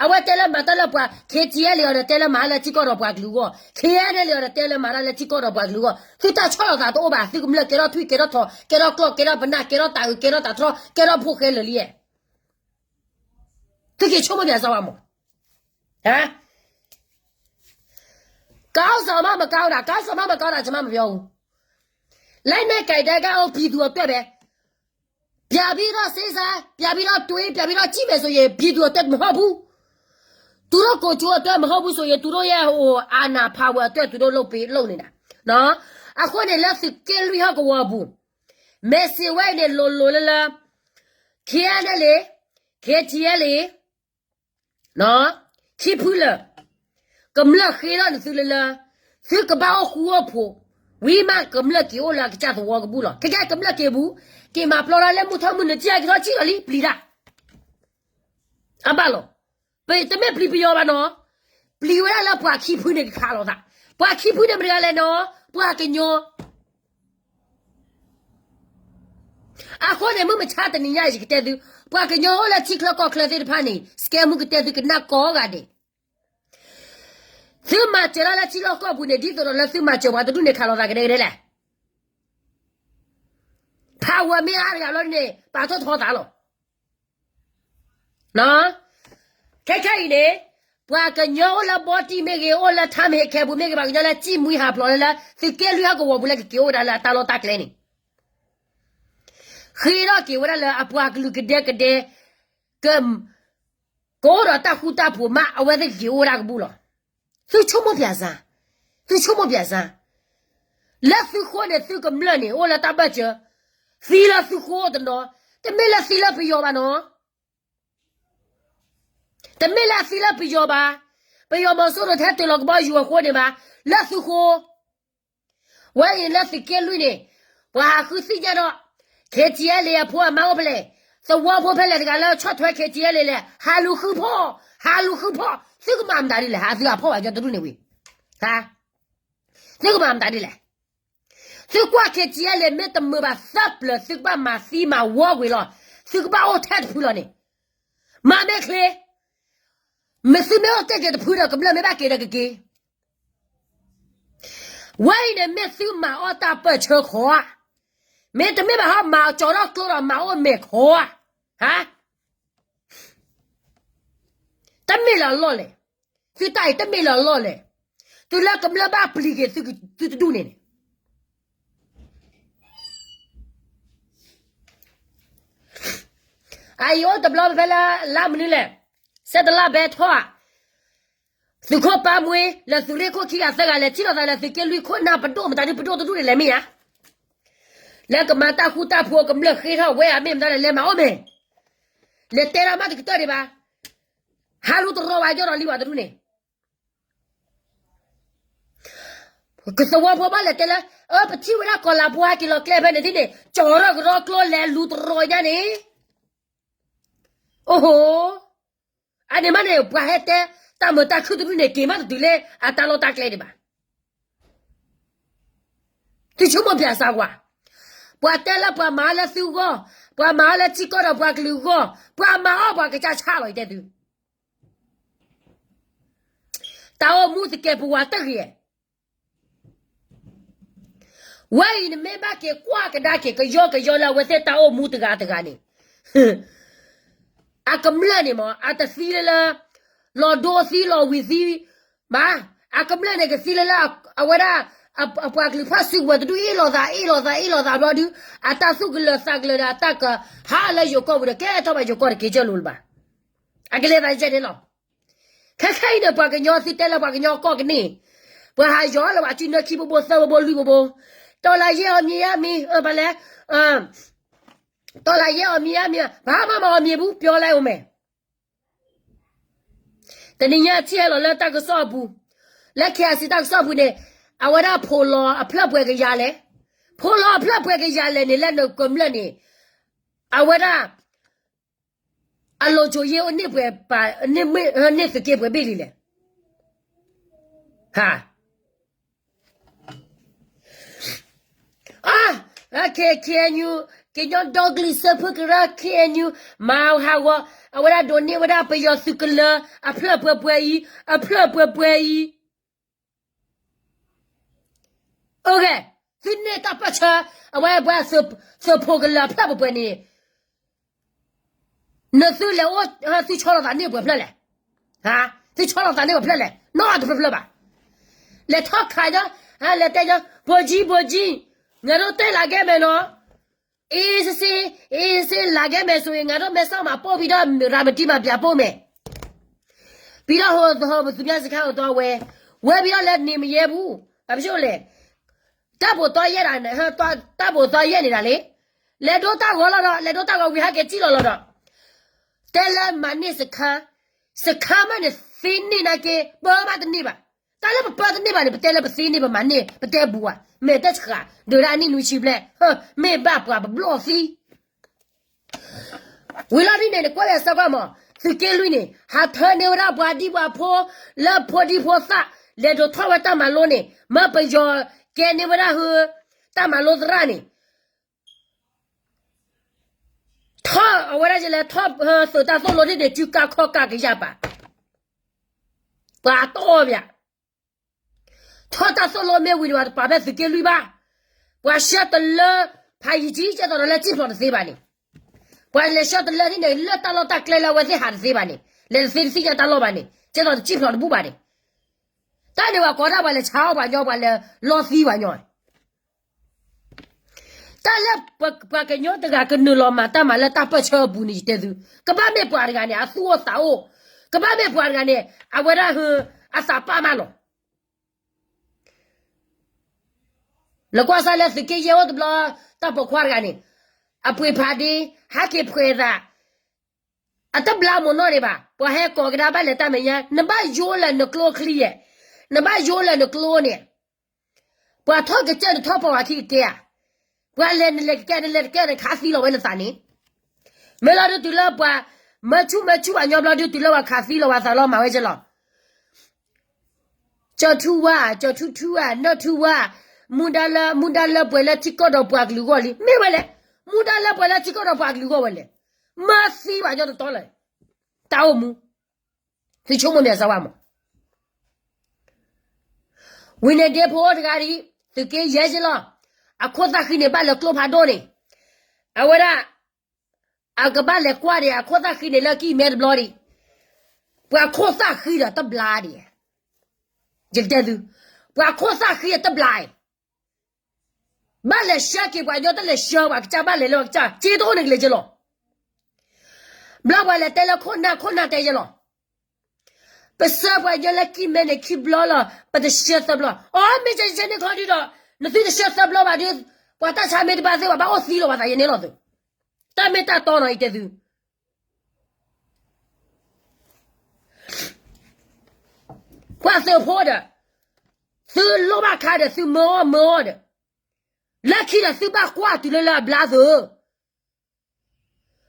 အဝဲတဲလၢမၤတၢ်လၢပှၤ KTLA အီၤဒီးတဲလၢမၤတၢ်လၢထံကီၢ်ဒီးပှၤကလုာ်အဂီၢ်, KNLA အီၤဒီးတဲလၢမၤတၢ်လၢထံကီၢ်ဒီးပှၤကလုာ်အဂီၢ်, သုတၢ်ဆီၣ်လီၤသးတအိၣ်ဘၣ်, သုကမျၢၢ်ကဲထီၣ်ထွံၣ် ကဲထီၣ်ထီ, ကဲထီၣ်ကျီၢ် ကဲထီၣ်ပနၢ် ကဲထီၣ်တၤဂုၤ ကဲထီၣ်တၤထီ ကဲထီၣ်ဖိၣ်ဃဲလၢာ်လံ. သုက့ၤဆိကမိၣ်ပၠးစၢဝဲမး ကောင်းဆောင်မှ မကောင်းတာ, ကောင်းဆောင်မှ မကောင်းတာ ကျွန်မ မပြောဘူး. လက်နက်ကိုင်တပ်က ပြည်သူအတွက်ပဲ. ပြန်ပြီးတော့ စဉ်းစား, ပြန်ပြီးတော့ တွေး, ပြန်ပြီးတော့ ကြည့်မယ်ဆိုရင် ပြည်သူအတွက် မဟုတ်ဘူး. သူတို့ကိုယ်ကျိုးအတွက် မဟုတ်ဘူးဆိုရင် သူတို့ရဲ့ ဟို အာဏာ power အတွက် သူတို့ လုပ်ပေး, လုပ်နေတာ. နော်. အဃိန့ၣ် လၢသုးက့လွံၢ်ဟီၣ်ကဝီၤအပူၤ မဲာ်စံးဝဲအံၤန့ၣ် လိၤလိၤလၢလၢ KNLA, KTLA ခံဖုလၢာ် ကမျၢၢ်ဃ့ထီၣ်န့ၢ်သုလၢလၢ သုကဘၣ်အိၣ်ဃူအိၣ်ဖိး, ဝံၤမးကမျၢၢ်က့ၤအိၣ်လၢအကစၢ်သဝီကဘူၣ်လီၤ. ခဲကဲကမျၢၢ်က့ၤဘူး, က့ၤမၤပျီထီၣ်လၢမုၢ်ထီၣ်မုၢ်နုာ် ကကထီၣ်စံၣ်လီၤလံ ပျံၤတၢ်, အဘၣ်လီၤ. ပတမ့ၢ်ပျံၤပယီၤဘၣ်နီၤ, ပျံၤဝဲဒၣ်လၢပှၤခံဖုန့ၣ်ကခးလိာ်သး, ပှၤခံဖုန့ၣ်မတၤတဂၤလဲၣ်နီၤ, ပှၤကညီ အဃိန့ၣ် မုၢ်မဆါတနံၤညါအံၤ ယကတဲသု, ပှၤကညီအိၣ်လၢထံချၢကီၢ်ချၢသ့ၣ်တဖၣ်န့ၣ် စကဲမူကတဲသုကနၣ်ကိးဂၤဒဲး, သုမၤစၢၤတၢ်လၢထံလီၢ်ကီၢ်ပူၤန့ၣ် ဒ်သိးဒီးလၢသုမၤစၢၤပှၤတဒူၣ်န့ၣ် ခးလိာ်သးကဒဲကဒဲလဲၣ်. power မ့ၢ်အါတဂၤဘျီန့ၣ် ပာ်ထီၣ်ထီသးလီၤ. ခဲခဲအံၤန့ၣ် ပှၤကညီအိၣ်လၢဘီတံၢ်မ့ၢ်ဂ့ၤ, အိၣ်လၢထါမ့ၢ်ဟ့ခဲပူၤမ့ၢ်ဂ့ၤ, ပှၤကညီလၢစံၣ်မှံဟးဖျိးလၢ သုးက့လွံၢ်ဟီၣ်ကဝီၤပူၤလၢကက့ၤအိၣ်ဝဲဒၣ်လၢအတၢ်လီၢ်တၢ်ကျဲန့ၣ် ဃ့ထီၣ်က့ၤဝဲဒၣ်လၢအပှၤကလုာ်ကဒဲကဒဲ က ကအိၣ်ဒီးတၢ်ဃူတၢ်ဖိးမး အဝဲသ့ၣ်ကက့ၤအိၣ်ဝဲဒၣ်ကဘူၣ်လီၤ. သုဆိကမိၣ်ပၠးစၢ်, သုဆိကမိၣ်ပၠးစၢ်, လၢသုဃိန့ၣ် သုကမျၢၢ်န့ၣ် အိၣ်လၢတၢ်ဘၢၣ်စၢၤ, သံလၢသုဃိတနီၤ, တမ့ၢ်လၢသံလၢပယီၤဘၣ်နီၤ. တမ့ၢ်လၢအသံလၢပယီၤဘၣ်, ပယီၤမီၤစိရိၤထဲတုၤလီၤကဘီယူၤအဃိန့ၣ်ဘၣ်, လၢသုဃိ ဝဲအံၤလၢသုးက့လွံၢ်န့ၣ် ပှၤဟးဃုသ့ၣ်ညါဒီး KTLA အဖိအမါအိၣ်ဖဲလဲၣ်, သဝီဖိဖဲလဲၣ်တဂၤလၢဆီၣ်ထွဲ KTLA လဲၣ်, ဟးလူၤဃုဖီၣ်, ဟးလူၤဃုဖီၣ်, သုကမၤမတၤဒ်လဲၣ်, ဟးသုအဖီၣ်ဘၣ်ကၠီတဒူၣ်န့ၣ်ဝံၤ, သုကမၤမတၤဒ်လဲၣ်. သုကွၢ် KTLA မ့ၢ်တမုာ်ဘၣ်သၢပျၢၤ သုကဘၣ်မၤသံမၤဝီကွံာ်လီၤ, သုကဘၣ်အိၣ်ထဲတဖုလီၤန့ၣ်, မၤမ့ၢ်ချ့ မ့ၢ်သုမ့ၢ်အိၣ်တ့ၢ်က့ၤတဖုဒီး ကမျၢၢ်မ့ၢ်ဘၣ်က့ၤဒီးကက့ၤ. ဝဲအံၤန့ၣ် မ့ၢ်သုမၤအီၣ်တၢ်ပၢၢ်ဆၢခီဧါ, မ့ၢ်တမ့ၢ်ဘၣ်ဟီ မၤအီၣ်ကၠီထီၣ်ကျိဒီးမၤအီၣ်မဲာ်ခီဧါ, ဟါ, တမ့ၢ်လၢအလီၢ်လဲၣ်, သုတၢ်အံၤ တမ့ၢ်လၢအလီၢ်လဲၣ်, တုၤလၢကမျၢၢ်ဘၣ်ပျံၤက့ၤသုတဒူၣ်န့ၣ်န့ၣ် အအံၤအိၣ်တဘျီဖဲလၢ လါမနုၤလဲၣ်, ဆဲတလါဘဲထီၣ်ဧါ, သုးခိၣ်ပၢ်မှ့ လၢသုးရ့ၣ်ခိၣ်ခံဂၤသၢဂၤလဲၤထံၣ်လိာ်သးလၢသုးက့လွံၢ်ခိၣ်နၢ်ပဒိၣ်မတၤဒုပဒိၣ်တဒူၣ်န့ၣ်လဲၤမ့ၢ်ဧါ, လၢကမၤတၢ်ဃူတၢ်ဖိးကမျၢၢ်ဃ့ထီၣ်ဝဲဧါမ့ၢ်မတၤလဲၣ် လဲၤမၤအိၣ်မ့ၢ်, လဲၤတဲဒၣ်မးတကတၢၢ်ဒံးဘၣ်, ဟးလူၤတရီၤဝဲကၠီဒီးလံဝဲတဒူၣ်န့ၣ် ကသဝီဖိဘၣ်လဲၤတဲလၢ အၢ ပထံၣ်ဝဲဒၣ်ကီၤလၤဖိဟဲက့ၤလီၤကျဲဖဲန့ၣ်ဒ်န့ၣ် ကၠီထီၣ်ကရီကျိလဲၤလူၤတရီၤညါန့ၣ်, အိၣ်ဟိ, အန့ၣ်မးန့ၣ် ပှၤဟဲတဲ တၢ်မုာ်တၢ်ခုၣ်တဒူၣ်န့ၣ် က့ၤမးတတုၤလၢအတၢ်လီၢ်တၢ်ကျဲဒံးဘၣ်. သုဆိကမိၣ်ပၠးစၢ်ကွၢ်, ပှၤတဲလၢပှၤမၤအီၤလၢသုဂီၢ်, ပှၤမၤအီၤလၢထံကီၢ်ဒီးပှၤကလုာ်ဂီၢ်, ပှၤမၤအီၤပှၤကစၢ်ဆါလီၤ ယတဲသု. တၢ်အိၣ်မူသကဲးပဝးတဂ့ၤ. ဝဲအံၤနမ့ၢ်ဘၣ်က့ၤကွၢ်ကဒါက့ၤ ကယီကယီလၢအဝဲသ့ၣ်တၢ်အိၣ်မူတဂၤတဂၤန့ၣ်, အကမျၢၢ်န့ၣ်မ့ၢ် အတသံလၢလၢ လီၤဒိသံလီၤဝံၤသံ, မ့ၢ်, အကမျၢၢ်န့ၣ်ကသံလၢလၢ အဝဲဒၣ် အပှၤကလုာ်ဖီၣ်စုကဝဲၤတဒူၣ်အ့ၣ်လိာ်သး အ့ၣ်လိာ်သး အ့ၣ်လိာ်သးဘျီဒုး အတၢ်သူၣ်ကလၢၤသးကလၢၤဒီး အတၢ်ကဟးလၢယိၤကီၢ်ပူၤဒီး ကဲထီၣ်ဘၣ်ယိၤကီၢ်တက့ၤကၢလိာ်လၢၤဘၣ်. အကလဲၤသးကဲန့ၣ်လီၤ. ခဲခဲအံၤန့ၣ် ပှၤကညီသုတဲလၢပှၤကညီကီၢ်ကန့ၣ်, ပှၤဟးယီၤလၢပှၤစုနၢခံဘိဘိသၢဘိဘိလွံၢ်ဘိဘိ, တော်လှန်ရေးအောင်မြင်ရမည်, ဘၣ်လဲၣ်, တော်လှန်ရေးအောင်မြင်ရမည်, ဘာမှမအောင်မြင်ဘူး ပြောလိုက်ဦးမယ်. တနံၤညါထံၣ်ဟဲလီၤလၢတၢ်ကစီၣ်အပူၤ, လၢ KIC တၢ်ကစီၣ်အပူၤန့ၣ်, အဝဲဒၣ်ဖိးလီၤအဖျၢၣ်ပှဲၤကယၤလဲၣ်, ဖိးလီၤအဖျၢၣ်ပှဲၤကယၤလဲၣ်န့ၣ် လၢနကမျၢၢ်န့ၣ်, အဝဲဒၣ် အလိၤကၠိၤယ့အိၣ်န့ၢ်ပှဲၤပှၤ, န့ၢ်သုးက့ပှဲၤဘ့ၣ်လံလဲၣ်. ဟါ, အါ, KNU, ကညီဒီကလုာ်စၢဖှိၣ်ကရၢ KNU မၤဟးဂီၤ, အဝဲဒၣ်ဒိးန့ၢ်ဝဲဒၣ်ပယီၤသုးကလၢၤ အဖျၢၣ်ပှဲၤပှဲၤအံၤ, အဖျၢၣ်ပှဲၤပှဲၤအံၤ အိၣ်ဂ့ၤ, သုန့ၢ်တၢ်ပၢၢ်ဆၢ, အဝဲပှၤသုးဖိကလၢၤအဖျၢၣ်ပှဲၤပှဲၤန့ၣ်, နသုလဲၤအိၣ်, သုဆီလီၤသးန့ၢ်ပှဲၤဖျၢၣ်လဲၣ်, သုဆီလီၤသးန့ၢ်ပှဲၤဖျၢၣ်လဲၣ်, နီတဖျၢၣ်ဖျၢၣ်ဘၣ်. လဲၤထီၣ်ခးညီ, လဲၤတဲညီ, ဗိုလ်ကြီး, ဗိုလ်ကြီး, ငါတို့တက်လာခဲ့မယ်နော်, အေးဆေးဆေး, အေးဆေးဆေး လာခဲ့မယ်ဆိုရင် ငါတို့မဲဆောက်မှာပို့ပြီးတော့ ရာ်မတံမှာ ပြန်ပို့မယ်. ပြီးတော့ ဟို, ဟို, သူများစခန်းကိုသွားဝယ်, ဝယ်ပြီးတော့လည်း နေမရဲဘူး. ဘာဖြစ်လို့လဲ? တပ်ကိုသွားရဲတာနဲ့, ဟဲ, သွား, တပ်ကိုသွားရဲနေတာလေ. လဲၤဒိတၢ်ဂီၤလီၤဒီး, လဲၤဒိတၢ်ဂီၤဝံၤဟဲက့ၤစံၣ်လီၤလီၤဒီး, တဲလၢမၤန့ၢ်စခန်း, စခန်းမးန့ၣ် သ့န့ၢ်နာ်က့ ပၢမးတန့ၢ်ဘၣ်. တၢ်လၢပပၢတန့ၢ်ဘၣ်န့ၣ် ပတဲလၢပသ့န့ၢ် ပမၤန့ၢ် ပတဲဘူးဧါ, မဲာ်တဲဆှး, ဒုးဒၣ်အနံၣ်နွံဆံဘျဲၣ်, မ့ၢ်ဘၣ်ပှၤပဘျီၣ်သံ ဝံၤလီၤဒ်န့ၣ် နကွၢ်လဲၤဆၢကွၢ်မး, သုးက့လွံၢ်န့ၣ် ဟးထၢန့ၢ်ဝဲဒၣ်ပှၤဒံပှၤဖိ လၢဖိဒံဖိသၣ်, လဲၤဒိးထီၣ်ဝဲတၢ်မၤလိန့ၣ်, မၢပယီၤကဲန့ၢ်ဝဲဒၣ်ဟၢ, တၢ်မၤလိသရၣ်န့ၣ်, ထီၣ်အဝဲဒၣ်လဲၤထီၣ်သုးတၢ်သိၣ်လိဒ်န့ၣ် စုကါခီၣ်ကါကယၢ်ပာ်, ပှၤတီၢ်ဘၣ် ထီၣ်တၢ်သိၣ်လိမ့ၢ်ဝံၤန့ၣ် ပှၤတပာ်ဖဲသုးက့လွံၢ်ဘၣ်. ပှၤဆှၢတလၢဖးယံၤကံ ကဲသိးဒီးလၢစံၣ်ဖျိးတသ့ဘၣ်န့ၣ်, ပှၤလဲၤဆှၢတလၢဒ်န့ၣ် လၢတၢ်လီၢ်တၢ်ကျဲလၢအဝဲသ့ၣ်ဟးတသ့ဘၣ်န့ၣ်, လဲၤတသ့တသ့ၣ်ညါတၢ်လီၢ်ဘၣ်န့ၣ်, ကဲသိးတစံၣ်ဖျိးတဘူၣ်ဘၣ်န့ၣ်, တၢ်န့ၣ်ပှၤကိးဒၣ်ပှၤလဲၤဆါအီၣ်ပှၤညီ ပှၤလဲၤလီသံပှၤညီ တၢ်လၢပှၤကညီတဂၤကနုာ်လီၤမၤတၢ်မၤလၢတၢ်ပၢၢ်ဆၢအပူၤန့ၣ် ယတဲသု, ကဘၣ်မ့ၢ်ပှၤတဂၤန့ၣ် အသူၣ်အိၣ်သးအိၣ်, ကဘၣ်မ့ၢ်ပှၤတဂၤန့ၣ် အဝဲဒၣ်ဟၢ အသးပၢ်မးလီၤ. နကွၢ်စၢ်လၢသုးက့ယဲၢ်အိၣ်တဘျီ, တၢ်ပိာ်ခွါတဂၤန့ၣ်, အပှ့ၤဖးဒ့, ဟးက့ၤဖှဲးသး, အတဘျါမိၢ်နီၢ်န့ၣ်ဘၣ်, ပှၤဟဲကိးကဒါဘၣ်လဲၤတၢ်မဲာ်ညါ, နဘၣ်ယိလၢနကျိချံယဲၢ်, နဘၣ်ယိလၢနကျိန့ၣ်, ပှၤထီၣ်ကစၢၢ်နထီၣ်ပှၤဝၤခံကကဲဧါ, ပှၤလဲၤနလဲၤကကဲ နလဲၤတကဲနခးသံလီၤဝဲနသးန့ၣ်, မ့ၢ်လီၤဒုးတုၤလၢပှၤ, မၢဆူၣ်မၢဆူၣ်ပှၤညီဘျီဒုးတုၤလၢပှၤခးသံလီၤဝဲသးလီၤမၤဝဲကလီၤ ကၠီၤထူဝါ, ကၠီၤထူထူဧါ, နီၢ်ထူဝါ, မူဒါလၢ, မူဒါလၢပှဲၤလၢထံကီၢ်ဒီးပှၤကလုာ်ဂီၢ်လံ, မ့ၢ်ဝဲလဲၣ်, မူဒါလၢပှဲၤလၢထံကီၢ်ဒီးပှၤကလုာ်ဂီၢ်ဝဲလဲၣ်, မၢသံပှၤညီတတီလၢၤ, တၢ်အိၣ်မူ, သုဆိကမိၣ်မဲာ်စၢဝါမး, ဝံၤန့ၣ်ဒ့ဖိအိၣ်တဂၤဒံး, သုးက့ယဲၢ်ကလီၤ, အခိၣ်သၣ်ဃံန့ၣ် ဘၣ်လၢကျိဖးဒိၣ်န့ၣ်, အဝဲဒၣ် အကဘၣ်လဲၤကွၢ်ဒံး အခိၣ်သၣ်ဃံန့ၣ်လၢကံၢ်မဲတဘျီဒံး, ပှၤခိၣ်သၣ်ဃံဒီးတဘျါဒံး, ယကတဲသု, ပှၤခိၣ်သၣ်ဃံအတဘျါအံၤ, ဘၣ်လဲၤဆှၢက့ၤပှၤညီ တလဲၤဆှၢပှၤကစၢ် ဘၣ်လဲၤလၢပှၤကစၢ် က့တအိၣ်န့ၣ်ကလဲၤကလီၤ, ဘျီပှၤလဲၤတဲလၢခိၣ်နၢ် ခိၣ်နၢ်တဲယဲလီၤ ပဆှၢပှၤညီလၢကံၢ်မဲန့ၣ် ခံဘျီလီၤ, ပတဆှၢသၢဘျီ, အီ မ့ၢ်ကဲကဲန့ၣ်ခီဒုဒီး, နသုတဆှၢသၢဘျီဘၣ်ဒီး, ပှၤတၢ်ဆါမ့ၢ်တဘၣ်သ့ၣ် ပှၤဘၣ်အိၣ်သံလီၤပှၤသးယဲန့ၣ်လီၤသု, တၢ်မ့ၢ်တၢ်တီနီၤ ယတဲသု ပှၤသုးဖိဒီး, သုလိၣ်ဘၣ်ခါဒီး သုမၢအီၣ်မၢအီၣ်ဒီး, လၢခံဒီးသုဘၣ်ကွၢ်တုၤလၢလၢအဘျါသု,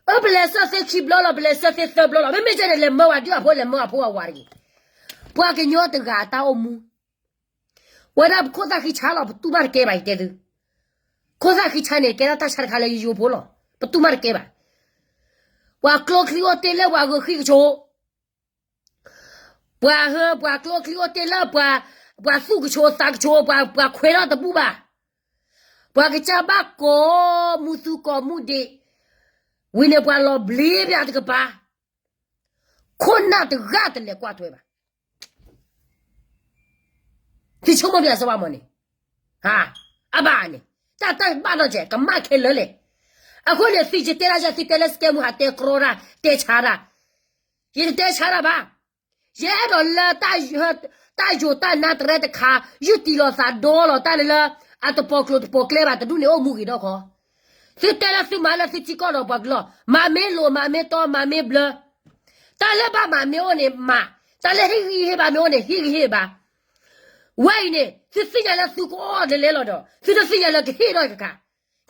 အၢ ပလဲၤဆှၢသ့ခံဘျီလီၤ, ပလဲၤဆှၢသ့သၢဘျီလီၤ, မ့မ့ၢ်ကဲန့ၣ် လဲၤမၢဝဲဒုးအဖိ လဲၤမၢအဖိအဝၤတဂ့ၤ, ပှၤကညီတဂၤအတၢ်အိၣ်မူ, ဝဲဒၣ်ပခိၣ်သၣ်ဃံဆါလီၤ ပတူၢ်ဘၣ်တကဲဘၣ် ယတဲသု, ခိၣ်သၣ်ဃံဆါန့ၣ် ကဲထီၣ်တၢ်ဆါတခါလၢယယိဖိလီၤ. ပတူၢ်မးတကဲဘၣ်. ပှၤကျိချံအိၣ်တ့ၢ်လၢပှၤဂုာ်ဃံကဆိး, ပှၤဟၢ ပှၤကျိချံအိၣ်တ့ၢ်လၢပှၤ, ပှၤသူၣ်ကဆိးသးကဆိး, ပှၤခွဲးထီၣ်တဘူၣ်ဘၣ်. ပှၤကစၢ်ဘၣ်ကိးမူသူကိးမူဒံး, ဝံၤန့ၣ်ပှၤလီၤဘျ့ပျးတကပၤ, ခိၣ်နၢ်တဂၤတလဲၤကွၢ်ထွဲဘၣ်. သုဆိကမိၣ်ပၠးစၢၤဝဲမၢ်န့ၣ်, အဘၣ်န့ၣ်, တၢ်တၢ်ဘၣ်နီၢ်ကဲး ကမၣ်ခဲလၢာ်လဲၣ်. အဃိန့ၣ် သုယတဲတၢ်ယဲ သုတဲလၢ scam မူ ဟးတဲကြီတၢ် တဲဆါတၢ်, ယတတဲဆါတၢ်ဘၣ်. ယအဲၣ်ဒိးလၢ တၢ်ယိာ်တၢ်နါတရဲတခါ ယုၢ်တံၢ်လီၤသးဒီလီၤတၢ်န့ၣ်လၢ အတပိာ်ကျိၤတပိာ်ကျဲဘၣ် တဒူၣ်န့ၣ်အိၣ်မူဂ့ၤဒီးခီ, သုတဲလၢသုမၤလၢသုထံကီၢ်ဒီးပှၤကလုာ်, မၤမ့ၢ်လိာ် မၤမ့ၢ်တီ မၤမ့ၢ်ဘျၢ, တၢ်လၢဘၣ်မၤမ့ၢ်အိၣ်န့ၣ်မၤ, တၢ်လၢဟ့ၣ်ဂံၢ်ဟ့ၣ်ဘါမ့ၢ်အိၣ်န့ၣ် ဟ့ၣ်ဂံၢ်ဟ့ၣ်ဘါ. ဝဲအံၤန့ၣ် သုသ့ၣ်ညါလၢသုကအီၣ်လဲၤလဲၤလီၤဒီး သုတသ့ၣ်ညါလၢကဟ့ၣ်ထီၣ်တခါ,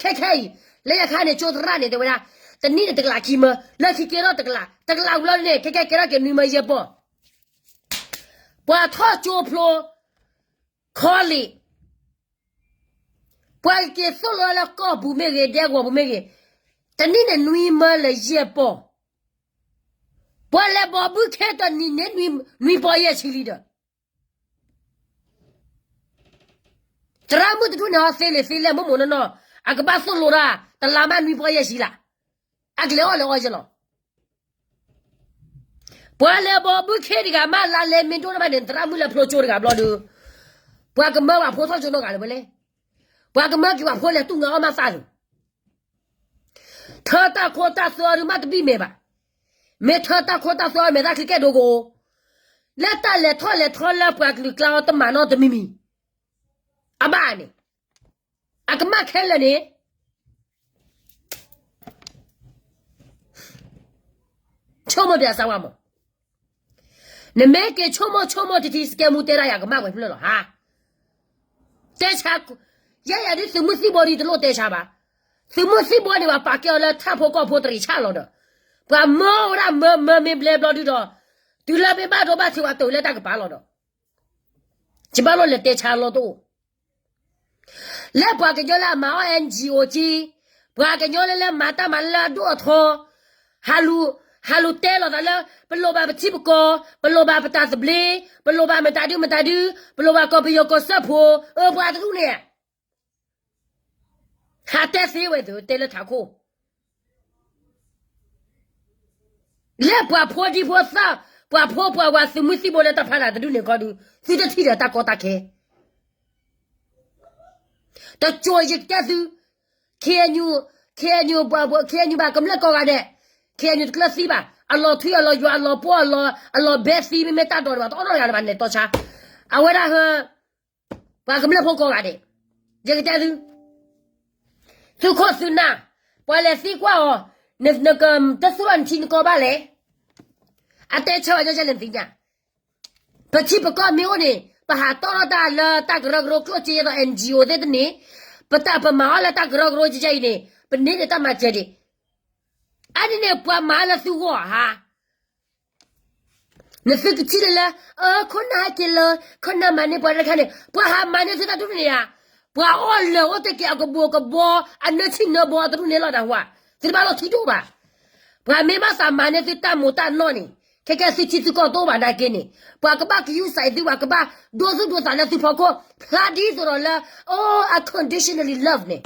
ခဲခဲအံၤ လၢယခါန့ၣ် ကၠိသရၣ်န့ၣ် တဲဝဲဒၣ်, တနံၣ်န့ၣ်တကလးခံမၢ, လၢခံကဲထီၣ်တကလး, တကလးဝံၤလီၤန့ၣ် ခဲခဲကဲထီၣ်က့ၤနွံမၢယဲၢ်ပီၢ်, ပှၤထီၣ်ကၠိဖျိ ခီလ့ၣ်, ပှၤက့ၤသိၣ်လိလၢကီၢ်ပူၤမ့ၢ်ဂ့ၤ ဒဲကဝီၤပူၤမ့ၢ်ဂ့ၤ, တနံၣ်န့ၣ်နွံမၢလၢယဲၢ်ပီၢ်, ပှၤလဲၤဘီဘုခ့တနံၣ်န့ၣ် နွံပီၢ်ယဲၢ်ဆံလံဒီး သရၣ်မုၣ်တဒူၣ်န့ၣ် အီသ့လံာ်သ့လဲၢ်မိၢ်မိၢ်နီၢ်နီၢ်, အကဘၣ်သိၣ်လိတၢ် တလါမးနွံပီၢ်ယဲၢ်ဆံလံ, အကလဲၤအီၣ်လဲၤအီယဲၢ်လီၤ. ပှၤလဲၤဘီဘုခ့တဂၤမး လါလဲမ့ၢ်ဒိၣ်န့ၢ်ဘၣ်န့ၣ် သရၣ်မုၣ်လၢဖျိကၠိတဂၤဘျီဒုး, ပှၤကမၢပှၤဖိထီၣ်ကၠိနီတဂၤလၢၤဝဲလဲၣ်, ပှၤကမၢက့ၤပှၤဖိလဲၤတူၢ်ငါအီၣ်မးသးလၢၤ ထၢတၢ်ခိတၢ်သွဲအီၤဒုး မ့ၢ်တဘံၣ်မဲာ်ဘၣ်. မ့ၢ်ထၢတၢ်ခိတၢ်သွဲအီၤ မဲာ်သၣ်ချံကဲဒိကအိ, လၢတၢ်လဲၤထီၣ်လဲၤထီလၢပှၤကလုာ်ကျါအီၤတမၤနီတမံၤမံၤ, အဘၣ်န့ၣ်, အကမၣ်ခဲလၢာ်န့ၣ် ဆိကမိၣ်ပၠးစၢၤဝဲမၢ်, နမ့ၢ်က့ၤဆိကမိၣ်ဆိကမိၣ်တထံ စကဲမူတဲဒၣ်ယၤကမၣ်ဝဲဖျၢၣ်လီၤဟါ. တဲဆါ, ယဲယၤဒ်သုးမုၢ်သံၣ်ဘိဒ်တလိၣ်တဲဆါဘၣ်. သုးမုၢ်သံၣ်ဘိန့ၣ် ပှၤပာ်ကဲအီၤလၢထၣ်ဖိကီၢ်ဖိတရံးဆၣ်လီၤဒီး, ပှၤမၢဝဲဒၣ်မၢမၢမ့ၢ်ဘျဲဘျီဒုဒီး, တုၤလၢမ့ၢ်ဘၣ်ဒိဘၣ်ထံးဝဲတအိၣ်လၢတၢ်ကပၤလီၤဒီး, ယဘၣ်လိၣ်လဲၤတဲဆါလီၤတအိၣ် လၢပှၤကညီလၢအမၤအီၣ် NGO က့, ပှၤကညီလၢလၢမၤတၢ်မၤလၢအဒိၣ်အထီ, ဟးလူၤ, ဟးလူၤတဲလီၤသးလၢ ပလိၣ်ဘၣ်ပထံပကီၢ်, ပလိၣ်ဘၣ်ပတၢ်သဘျ့, ပလိၣ်ဘၣ်မတၤဒုမတၤဒု, ပလိၣ်ဘၣ်ကီၢ်ပယီၤကီၢ်စၢဖှိၣ်, အၢ ပှၤတဒူၣ်န့ၣ် ဟးတဲသ့ဝဲသုတဲလၢထးခိၣ် လၢပှၤဖိဒံဖိသၣ်, ပှၤဖိပှၤဝၤသုးမုၢ်သံၣ်ဘိလၢတၢ်ဖီလာ်တဒူၣ်န့ၣ်ခီဒု, သုတထံၣ်ဒီးတၢ်ကီတၢ်ခဲ, တကၠိၤယကတဲသု, KNU, KNU, KNU ဘၣ်ကမျၢၢ်ကိးဂၤဒဲး, KNU တကျၢၤသံဘၣ်, အလီၤထွံအလီၤယွၤအလီၤပှီၢ်အလီၤ, အလီၤဘဲသံမ့မ့ၢ်တၢ်ဒိးန့ၣ်ဘၣ် တအီၣ်နီတဂၤလၢၤဘၣ်န့ၣ်တီဆါ, အဝဲဒၣ်ဟၢ ပှၤကမျၢၢ်ဖိကိးဂၤဒဲး, ယကတဲသု, သုးခိၣ်သုးနၢ်, ပှၤလဲၤသံကွၢ်အီၤ, နကတသူၣ်ဘၣ်နထံနကီၢ်ဘၣ်လဲၣ်, အတဲဆၢဝဲညီကဲလဲၣ်နသ့ၣ်ညါ, ပထံပကီၢ်မ့ၢ်အိၣ်န့ၣ် ပဟးတီၣ်ထီၣ်တၢ်လၢတၢ်ကရၢကရိကျိၣ်စ့ယဲသိး NGO သ့ၣ်တန့ၣ်, ပတၢ်ပမၤအီၣ်လၢတၢ်ကရၢကရိယဲအံၤန့ၣ် ပန့ၢ်န့ၢ်တၢ်မၤစၢၤဒံး, အါန့ၣ်န့ၣ် ပှၤမၤလၢသုဂီၢ်ဧါ နသုကထံၣ်လၢလၢ, ခိၣ်နၢ်ဟဲက့ၤလၢ, ခိၣ်နၢ်မၤန့ၢ်ပှၤတခါန့ၣ် ပှၤဟးမၤန့ၢ်သုတၢ်ဒ်န့ၣ်ဧါ, ပှၤအီၣ်လၢာ်အိၣ်တ့ၢ်က့ၤအကဘိကဘီ အနၢဆံၣ်နၢဘီတဒူၣ်န့ၣ်လီၤနဟူဧါ, သုတဘၣ်လီၤထံတအိၣ်ဘၣ်, ပှၤမ့ၢ်ဘၣ်သးမၤန့ၢ်သုတၢ်မူးတၢ်နီၢ်န့ၣ် ခဲကဲသုထံသုကီၢ်တအိၣ်ဘၣ်နာ်က့န့ၣ်, ပှၤကဘၣ်ကယူးစဲးသု ပှၤကဘၣ်ဒိသူၣ်ဒိသးလၢသုဖီခိၣ် ဖျါဒ်သိးဒီးလၢ, အိၣ် unconditionally love န့ၣ်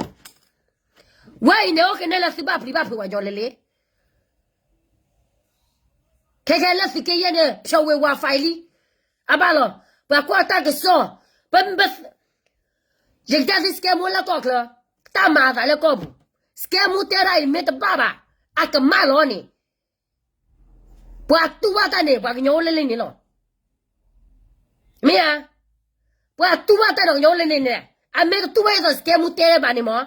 ဝဲအံၤန့ၣ် အိၣ်ကနဲလၢသုဘၣ်ပျံၤဘၣ်ဖုးဝဲညီလၢလ့ ခဲခဲလၢသုးက့ယဲၢ်န့ၣ် ဖျိးဝ့ၤဝါ file လံ, အဘၣ်လီၤ, ပှၤကွၢ်တၢ်ကစီၣ်, ပ, ယကတဲသု scam လၢကီၢ်ချၢ, တၢ်မၤအသးလၢကီၢ်ပူၤ, scam တဲဒၣ်အံၤမ့ၢ်တဘၣ်ဘၣ်, အကမၣ်လီၤန့ၣ်, ပှၤတူၢ်ဘၣ်တၢ်န့ၣ် ပှၤကညီအိၣ်လၢလ့န့ၣ်လီၤ, မ့ၢ်ဧါ, ပှၤတူၢ်ဘၣ်တၢ်ဒီးကညီအိၣ်လၢလ့န့ၣ်, အမ့ၢ်တတူၢ်ဘၣ်အံၤသိး scam တဲဒၣ်ဘၣ်န့ၣ်မး,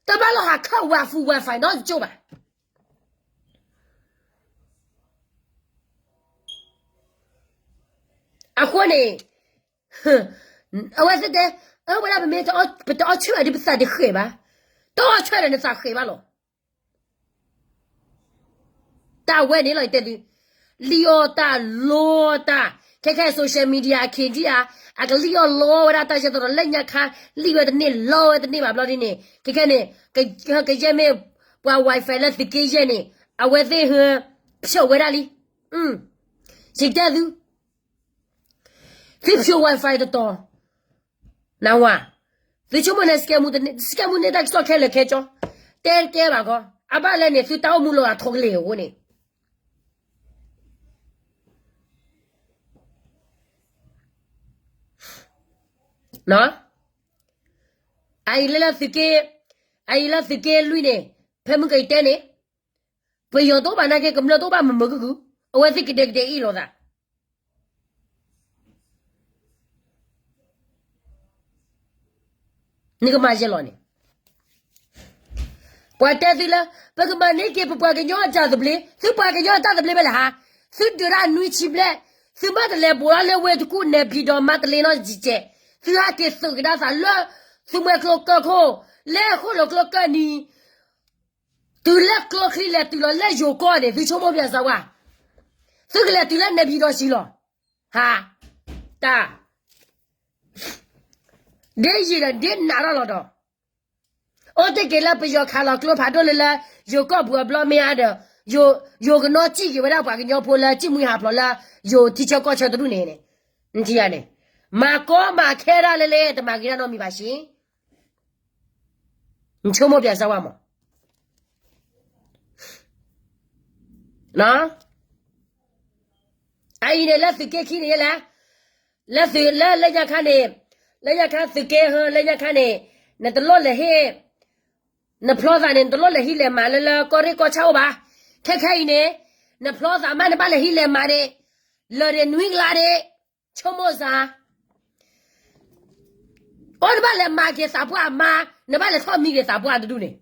တဘၣ်လီၤဟးခၢၣ် ဝါဖူဝါဖး နီတကၠိၢ်ဘၣ်. အဃိန့ၣ်, အဝဲသ့ၣ်တဲ, အဝဲဒၣ်ပမ့ၢ်ပတအီၣ်ဆၢၣ်ဒ်ပသးတဃဲၤဘၣ်, တအီၣ်ဆၢၣ်ဒီးနသးဃဲၤဘၣ်လီၤ. တၢ်ဝဲန့ၣ်လီၤ ယတဲသု, လံၣ်အီၣ်တၢ်လိၤတၢ်, ခဲ ခဲခဲအံၤ social media အခ့ဒံဧါ, အကလံၣ်အီၣ်လီဝဲဒၣ်တၢ်ယဲၢ်သီဒီး လၢညါခါ လံၣ်ဝဲတန့ၢ် လီဝဲတန့ၢ်ဘၣ်ဘျီဒ်န့ၣ် ခဲခဲန့ၣ် ကယဲၢ်မ့ၢ်ပှၤ Wi-Fi လၢသုးက့ယဲၢ်န့ၣ် အဝဲသ့ၣ်ဟၢ ဖျိးဝဲဒၣ်လံ. ယတဲသု သုဖျိး Wi-Fi တတီၤ နဝၤ, သုဆိကမိၣ်န့ၣ် စကဲမူတန့ၢ် စကဲမူန့ၢ်တၢ်ကစီၣ်ခဲလၢာ်ခဲဆ့, တဲတကဲဘၣ်ကီ, အဘၣ်လဲၣ်န့ၣ် သုတၢ်အိၣ်မူလီၤအထိးကလ့ၢ်အဃိန့ၣ် အအံၤလၢလၢသုးက့, အအံၤလၢသုးက့လွံၢ်န့ၣ်, ဖဲမုၢ်ကယတဲန့ၣ်, ပယီၤတအိၣ်ဘၣ်နာ်က့ ကမျၢၢ်တအိၣ်ဘၣ်မုာ်မုာ်ခုၣ်ခုၣ်, အဝဲသ့ၣ်ကဒဲကဒဲအ့ၣ်လိာ်သး နကမၤယဲလီၤန့ၣ်, ပှၤတဲသုလၢ ပကမၤန့ၢ်က့ၤပပှၤကညီအတၢ်သဘျ့, သုပှၤကညီအတၢ်သဘျ့ဖဲလဲၣ်ဟါ, သုဒုးတၢ်နွံဆံဘျဲၣ်, သုမ့ၢ်တလဲၤဘိးလီၤလၢဝ့ၢ်တကူၣ်နဲၣ်ဖံးဒီးမၤတလ့နီတကဲး, သုဟဲက့ၤသုးကဒါသးလၢ သုးမွဲကျိကၢၢ်ခိၣ်, လဲၤဃိၣ်လိာ်ကျိကၢၢ်နံၤ တုၤလၢကျိချံလဲၤတုၤလီၤလၢယိၤကီၢ်န့ၣ် သုဆိကမိၣ်ပျဲစးဝါ, သုကလဲၤတုၤလၢနဲၣ်ဖံးဒီးဆံးလီၤ, ဟါ, တၢ်, ဒ်ယံာ်ဒီး ဒ်နးထီၣ်လီၤဒီး, အိၣ်တ့ၢ်က့ၤလၢပယီၤခးလီၤကျိဖးဒိၣ်လၢလၢ ယိၤကီၢ်ပူၤအဘျီမ့ၢ်အါဒီး, ယိၤကနီၣ်စံၣ်က့ၤဝဲဒၣ်ပှၤကညီဖိလၢ စံၣ်မှံဟးဖျိးလၢ ယိၤထံဆၢကီၢ်ဆၢတဒူၣ်န့ၣ်, နထံၣ်ဧါန့ၣ်, မၤကီမၤခဲဒၣ်လဲၣ်လဲၣ် တမၤဂ့ၤဒၣ်နီတမံၤဘၣ်ဆ့ နဆိကမိၣ်ပျဲစးဝါမး, အအံၤန့ၣ်လၢသုးက့ခံန့ၣ်ယဲလဲၣ်, လၢသုးလၢလၢညါခါန့ၣ်, လၢညါခါသုးက့ဟၢ လၢညါခါန့ၣ်, နတလိၣ်လဲၤဟ့ၣ်, နဖျီသးန့ၣ် နတလိၣ်လဲၤဟံးလဲၤမၤလၢလၢကီၢ်ရ့ၣ်ကီၢ်ဆၣ်အိၣ်ဘၣ်, ခဲခဲအံၤန့ၣ်, နဖျီသးမးနဘၣ်လဲၤဟံးလဲၤမၤန့ၣ်, လၢာ်န့ၣ်နွံကလးန့ၣ်, ဆိကမိၣ်စ့ၢ် အိၣ်နဘၣ်လဲၤမၤက့ၤသးပှၢ်အမါ, နဘၣ်လဲၤထီၣ်မံက့ၤသးပှၢ်တဒူၣ်န့ၣ်,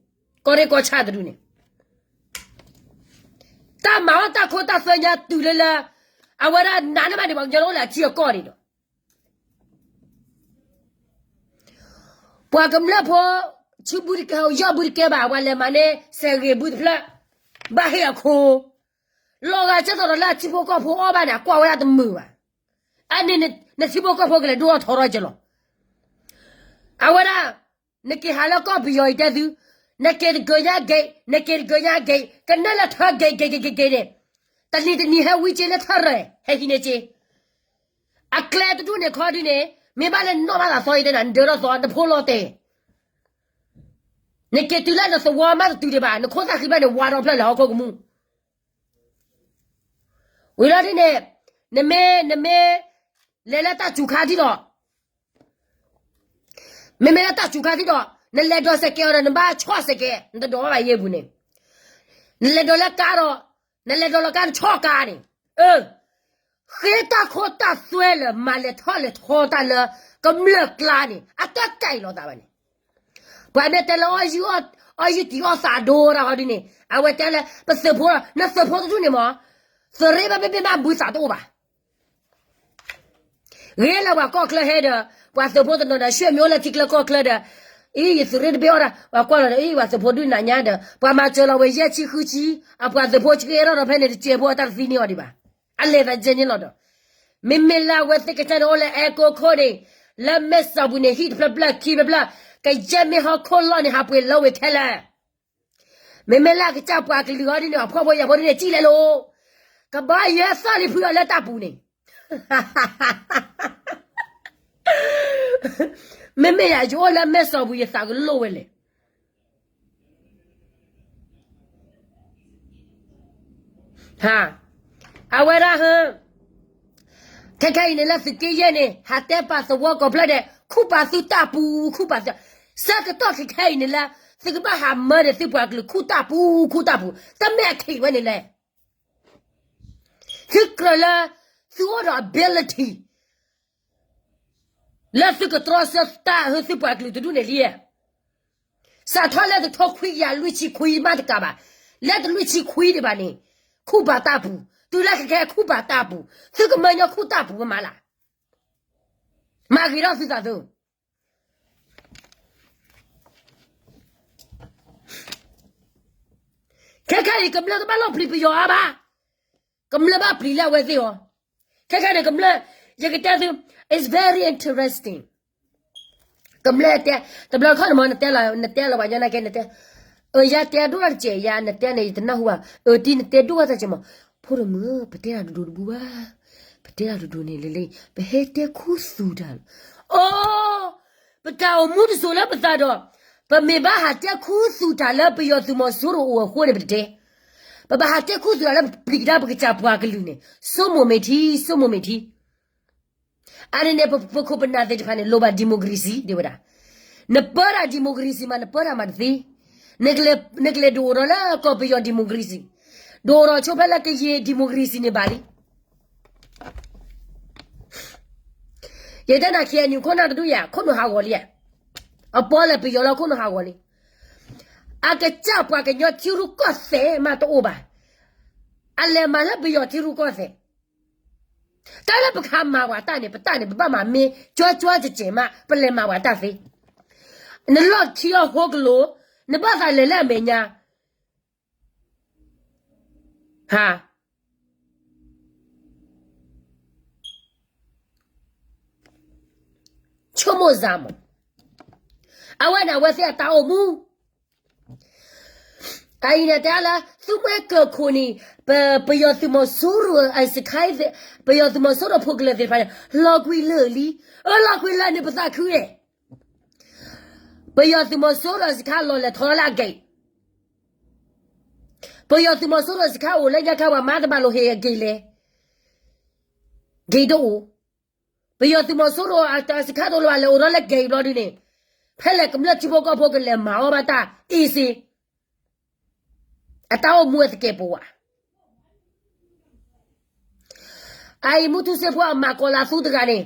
ကီၢ်ရ့ၣ်ကီၢ်ဆၣ်တဒူၣ်န့ၣ်, တၢ်မၤအီၣ်တၢ်ခိတၢ်သွဲညါတုၤလၢလၢ, အဝဲဒၣ်နးန့ၢ်မးန့ၣ် ပှၤကညီလၢအိၣ်လၢအထံအကီၢ်န့ၣ်ဒီး, ပှၤကမျၢၢ်ဖိ, ဆူဘုတကဲ ယီၢ်ဘုတကဲဘၣ် ပှၤလဲၤမၤန့ၢ် စဲးဂ့ၤဘုတဖျၢၣ်, ဘၣ်ဟ့ၣ်အခိ လီၤဂာ်ကဲသိးဒီးလၢအထံဖိကီၢ်ဖိအီၣ်ဘၣ်န့ၣ် အကွၢ်ဝဲဒၣ်တမုာ်ဘၣ်. အန့ၣ်နထံဖိကီၢ်ဖိကလဲၤဒိၣ်ထီၣ်ထီထီၣ်ကလီၤ. အဝဲဒၣ်, နက့ၤဟးလၢကီၢ်ပယီၤအံၤတဲသု, နက့ၤတကၢၤညါဂ့ၤ, နက့ၤတကၢၤညါဂ့ၤ, ကနဲၣ်လၢထၢဂ့ၤဂ့ၤဂ့ၤဂ့ၤဂ့ၤန့ၣ်, တနံၤတနံၤဟဲဝံက့လၢထၢရဲၣ် ဟဲဟံးန့ၢ်က့ အကျဲတဒူၣ်န့ၣ်ခီဒုန့ၣ်, မ့ၢ်ဘၣ်လၢနီၣ်ဘၣ်သးသီအံၤတဲနၤ နဒၢထီၣ်သီ နဖိလီၤတဲာ်, နက့ၤတုၤလၢနသဝီမးတတုၤဒံးဘၣ် နခိၣ်သၣ်ဃံဘျၣ်န့ၣ် ဝါထီၣ်ဖျၢၣ်လၢဟီၣ်ခိၣ်ကမူၣ်. ဝံၤလီၤဒ်န့ၣ်, နမ့ၢ်, နမ့ၢ်, လဲၤလၢတၢ်စူၤခါထံဒီး မ့မ့ၢ်လၢတၢ်စူၤခါထံဒီး နလဲၤဒိးစဲးကဲးအီၤဒီး နဘၣ်ဆီၣ်စဲးကဲး နတဒိးဘၣ်ဘၣ်ယဲၢ်ပူၤန့ၣ်, နလဲၤဒိးလၢကါဒီး, နလဲၤဒိးလၢကါနဆီၣ်ကါန့ၣ်, အၢ, ဃ့တၢ်ခိတၢ်သွဲလၢ မၤလဲၤထီၣ်လဲၤထီတၢ်လၢ ကမျၢၢ်ကျါန့ၣ် အတၢ်တၢ်အံၤလိာ်သးဘၣ်န့ၣ်, ပှၤမ့ၢ်တဲလၢ အီၣ်ယုၢ်တံၢ်အီၣ်သးဒိတၢ်ဟီဒ်န့ၣ် အဝဲတဲလၢ ပသုးဖိဒီး နသုးဖိတဒူၣ်န့ၣ်မး, သုးရ့ဘၣ်ဘ့ၣ်ဘ့ၣ်မးဘုသးတအိၣ်ဘၣ် ဂ့ၤလၢပှၤကီၢ်ချၢဟဲဒီး ပှၤသုးဖိတနီၤဒီး ရွှေ့ပြောင်းလၢထံချၢကီၢ်ချၢဒီး, အံၤ ယသုးရ့တဘ့ၣ်အီၣ်ဒၣ် ပှၤကွၢ်လီၤဒီး အံၤ ပှၤသုးဖိဒုးနၤညါဒီး ပှၤမၤစၢၤလီၤဝဲယဲၢ်ဆံဃုဆံ, အပှၤသုးဖိဆံက့ၤအဲၣ်ထီၣ်ဒီးဖဲန့ၣ်တစဲးဖိအတၢ်တသံန့ၢ်အီၤဒံးဘၣ်. အလဲၤသးကဲန့ၣ်လီၤဒီး, မ့မ့ၢ်လၢအဝဲသ့ၣ်ကစၢ်န့ၣ်အိၣ်လၢအဲကိခိၣ်န့ၣ်, လၢမဲၢ်စီၤပူၤန့ၣ် ဟံၣ်တဖျၢၣ်ဖျၢၣ်ခံဖျၢၣ်ဖျၢၣ်, ကယဲၢ်မ့ၢ်ဟီၣ်ခိၣ်လီၢ်န့ၣ် ဟးပှ့ၤလီၤဝဲခဲလၢာ် မ့မ့ၢ်လၢအကစၢ်ပှၤကလုာ်အီၤဒ်န့ၣ် အဖှီၣ်ဖိယာ်ဖိဒ်န့ၣ် စံၣ်လဲၤလိၤ, ကဘၣ်ယဲၢ်သီၣ်လံဖုအီၤလၢတၢ်ပူၤန့ၣ်, မ့မ့ၢ်ယၤ ယအိၣ်လၢမဲၢ်စီၤပူၤ ယသးကလိၣ်ဝဲလဲၣ်. အဝဲဒၣ်ဟ, ခဲခဲအံၤန့ၣ်လၢသုးက့ယဲၢ်န့ၣ် ဟးတဲပာ်သဝီကိးဖျၢၣ်ဒီး ခူၣ်ပာ်သုတၢ်ပူၤ ခူၣ်ပာ်သု, ဆၢကတီၢ်ခဲခဲအံၤန့ၣ်လၢ သုကဘၣ်ဟးမၢန့ၣ် သုပှၤကလုာ်ခူၣ်တၢ်ပူၤ ခူၣ်တၢ်ပူၤ တမ့ၢ်အခံးဝဲန့ၣ်လဲၣ်. သုကြၢးလၢ သုအိၣ်ဒီး ability လၢသုကတြီဆၢတၢ်ဟၢသုပှၤကလုာ်တဒူၣ်န့ၣ်လံ. စးထီၣ်လၢတထိခွံကယၤလွံၢ်ဆံခွံမးတကးဘၣ်, လၢတလွံၢ်ဆံခွံဒံးဘၣ်န့ၣ်, ခူၣ်ပာ်တၢ်ပူၤ, တုၤလၢခဲခဲခူၣ်ပာ်တၢ်ပူၤ, သုကမၢညီခူၣ်တၢ်ပူၤမးလၢ်, မၤဂ့ၤထီၣ်သုသးသု ခဲခဲအံၤ ကမျၢၢ်တဘၣ်လီၤပျံၤပယီၤအါဘၣ်, ကမျၢၢ်ဘၣ်ပျံၤလၢအဝဲသ့ၣ်အီၤ, ခဲ ခဲခဲန့ၣ် ကမျၢၢ်, ယကတဲသု, it's very interesting. ကမျၢၢ်တဲ, တဘျီခီန့ၣ်မ့ၢ် နတဲလီၤ, နတဲလီၤပှၤညီနာ်က့ နတဲ, အၢ ယတဲဒိၣ်တစဲးယၤ နတဲန့ၣ် ယတနၢ်ဟူဘၣ်, အၢ တံၤ နတဲဒိၣ်တစဲးမး, ဖိဒိၣ်မုၣ်ဧၢ ပတဲတၢ်ဒိၣ်ဒိၣ်တဘူၣ်ဘၣ်, ပတဲတၢ်ဒိၣ်ဒိၣ်န့ၣ်လၢလၢ ပဟဲတဲခူသူၣ်တၢ်လီၤ, အိ, ပတၢ်အိၣ်မူတစိၤလၢပသးဒီး, ပမ့ၢ်ဘၣ်ဟးတဲခူသူၣ်တၢ်လၢပယီၤသုးမီၤစိရိၤအိၣ်အဃိန့ၣ် ပတတဲ, ပဘၣ်ဟးတဲခူသူၣ်တၢ်လၢပပျံၤကဒါပကစၢ်ပှၤကလုာ်န့ၣ် ဆိကမိၣ်မ့ၢ်ထံ ဆိကမိၣ်မ့ၢ်ထံ. အန့ၣ်န့ၣ် ပခိၣ်ပနၢ်သ့ၣ်တဖၣ်န့ၣ် လိၣ်ဘၣ် democracy ဒ်ဝဲဒၣ်, နပၢတၢ် democracy မး နပၢတၢ်မးတသ့, နကလဲၤဒုးအိၣ်ထီၣ်လၢကီၢ်ပယီၤ democracy, ဒုးအိၣ်ထီၣ်ဆိဖဲလၢကယဲၢ် democracy န့ၣ်ဘၣ်လံ. ယတဲနၤ KNU ခိၣ်နၢ်တဒူၣ်ယၤ ခိၣ်နူာ်ဟးဂီၤလံဧါ, အပီလဲၤပယီၤလၢခိၣ်နူာ်ဟးဂီၤလံ, အကစၢ်ပှၤကညီထံရူၢ်ကီၢ်သဲးမးတအိၣ်ဘၣ်, အလဲၤမၤလၢပယီၤထံရူၢ်ကီၢ်သဲး, တၢ်လၢပကဟးမၤပှၤတၢ်န့ၣ် ပတၢ်န့ၣ် ပဘၣ်မၤမ့ၢ်ကွၢ်ကွၢ်ကဲးကဲးမး ပလဲၤမၤပှၤတၢ်သ့, နလီၢ်ခံအီၤဟိကလိာ်, နဘၣ်သးလဲၤလၢအမဲာ်ညါ ဟါ, ဆိကမိၣ်စၢ်မး, အဝဲန့ၣ်အဝဲသ့ၣ်အတၢ်အိၣ်မူ, အအံၤန့ၣ်တဲလၢ သုးမွဲကၢၢ်ခိၣ်န့ၣ်, ပ, ပယီၤသုးမီၤစိရိၤအစခါ, ပယီၤသုးမီၤစိရိၤဖိကလၢာ်သ့ၣ်တဖၣ်န့ၣ် လီၤကွံာ်လၢာ်လံ, အၢ လီၤကွံာ်လၢာ်န့ၣ် ပသးခုဝဲ ပယီၤသုးမီၤစိရိၤစခါလီၤလဲၤထီၣ်လၢအဂ့ၤ, ပယီၤသုးမီၤစိရိၤစခါအိၣ်လၢညါခါ ပှၤမၤတဘၣ်လိာ်ဟ့ၣ်အဂ့ၤလဲၣ်, ဂ့ၤတအိၣ်, ပယီၤသုးမီၤစိရိၤအစခါတအိၣ်လၢၤဘၣ်လဲၤအိၣ်ထီၣ်လၢဂ့ၤဘျီဒုန့ၣ်, ဖဲလဲၣ်ကမျၢၢ်ထံဖိကီၢ်ဖိကလဲၤမၤအီၣ်ဘၣ်တၢ်အ့စ့, အတၢ်အိၣ်မူအသကဲးပဝး အအံၤမူထူစ့ဖိအမၤကီၤလၤသူတဂၤန့ၣ်,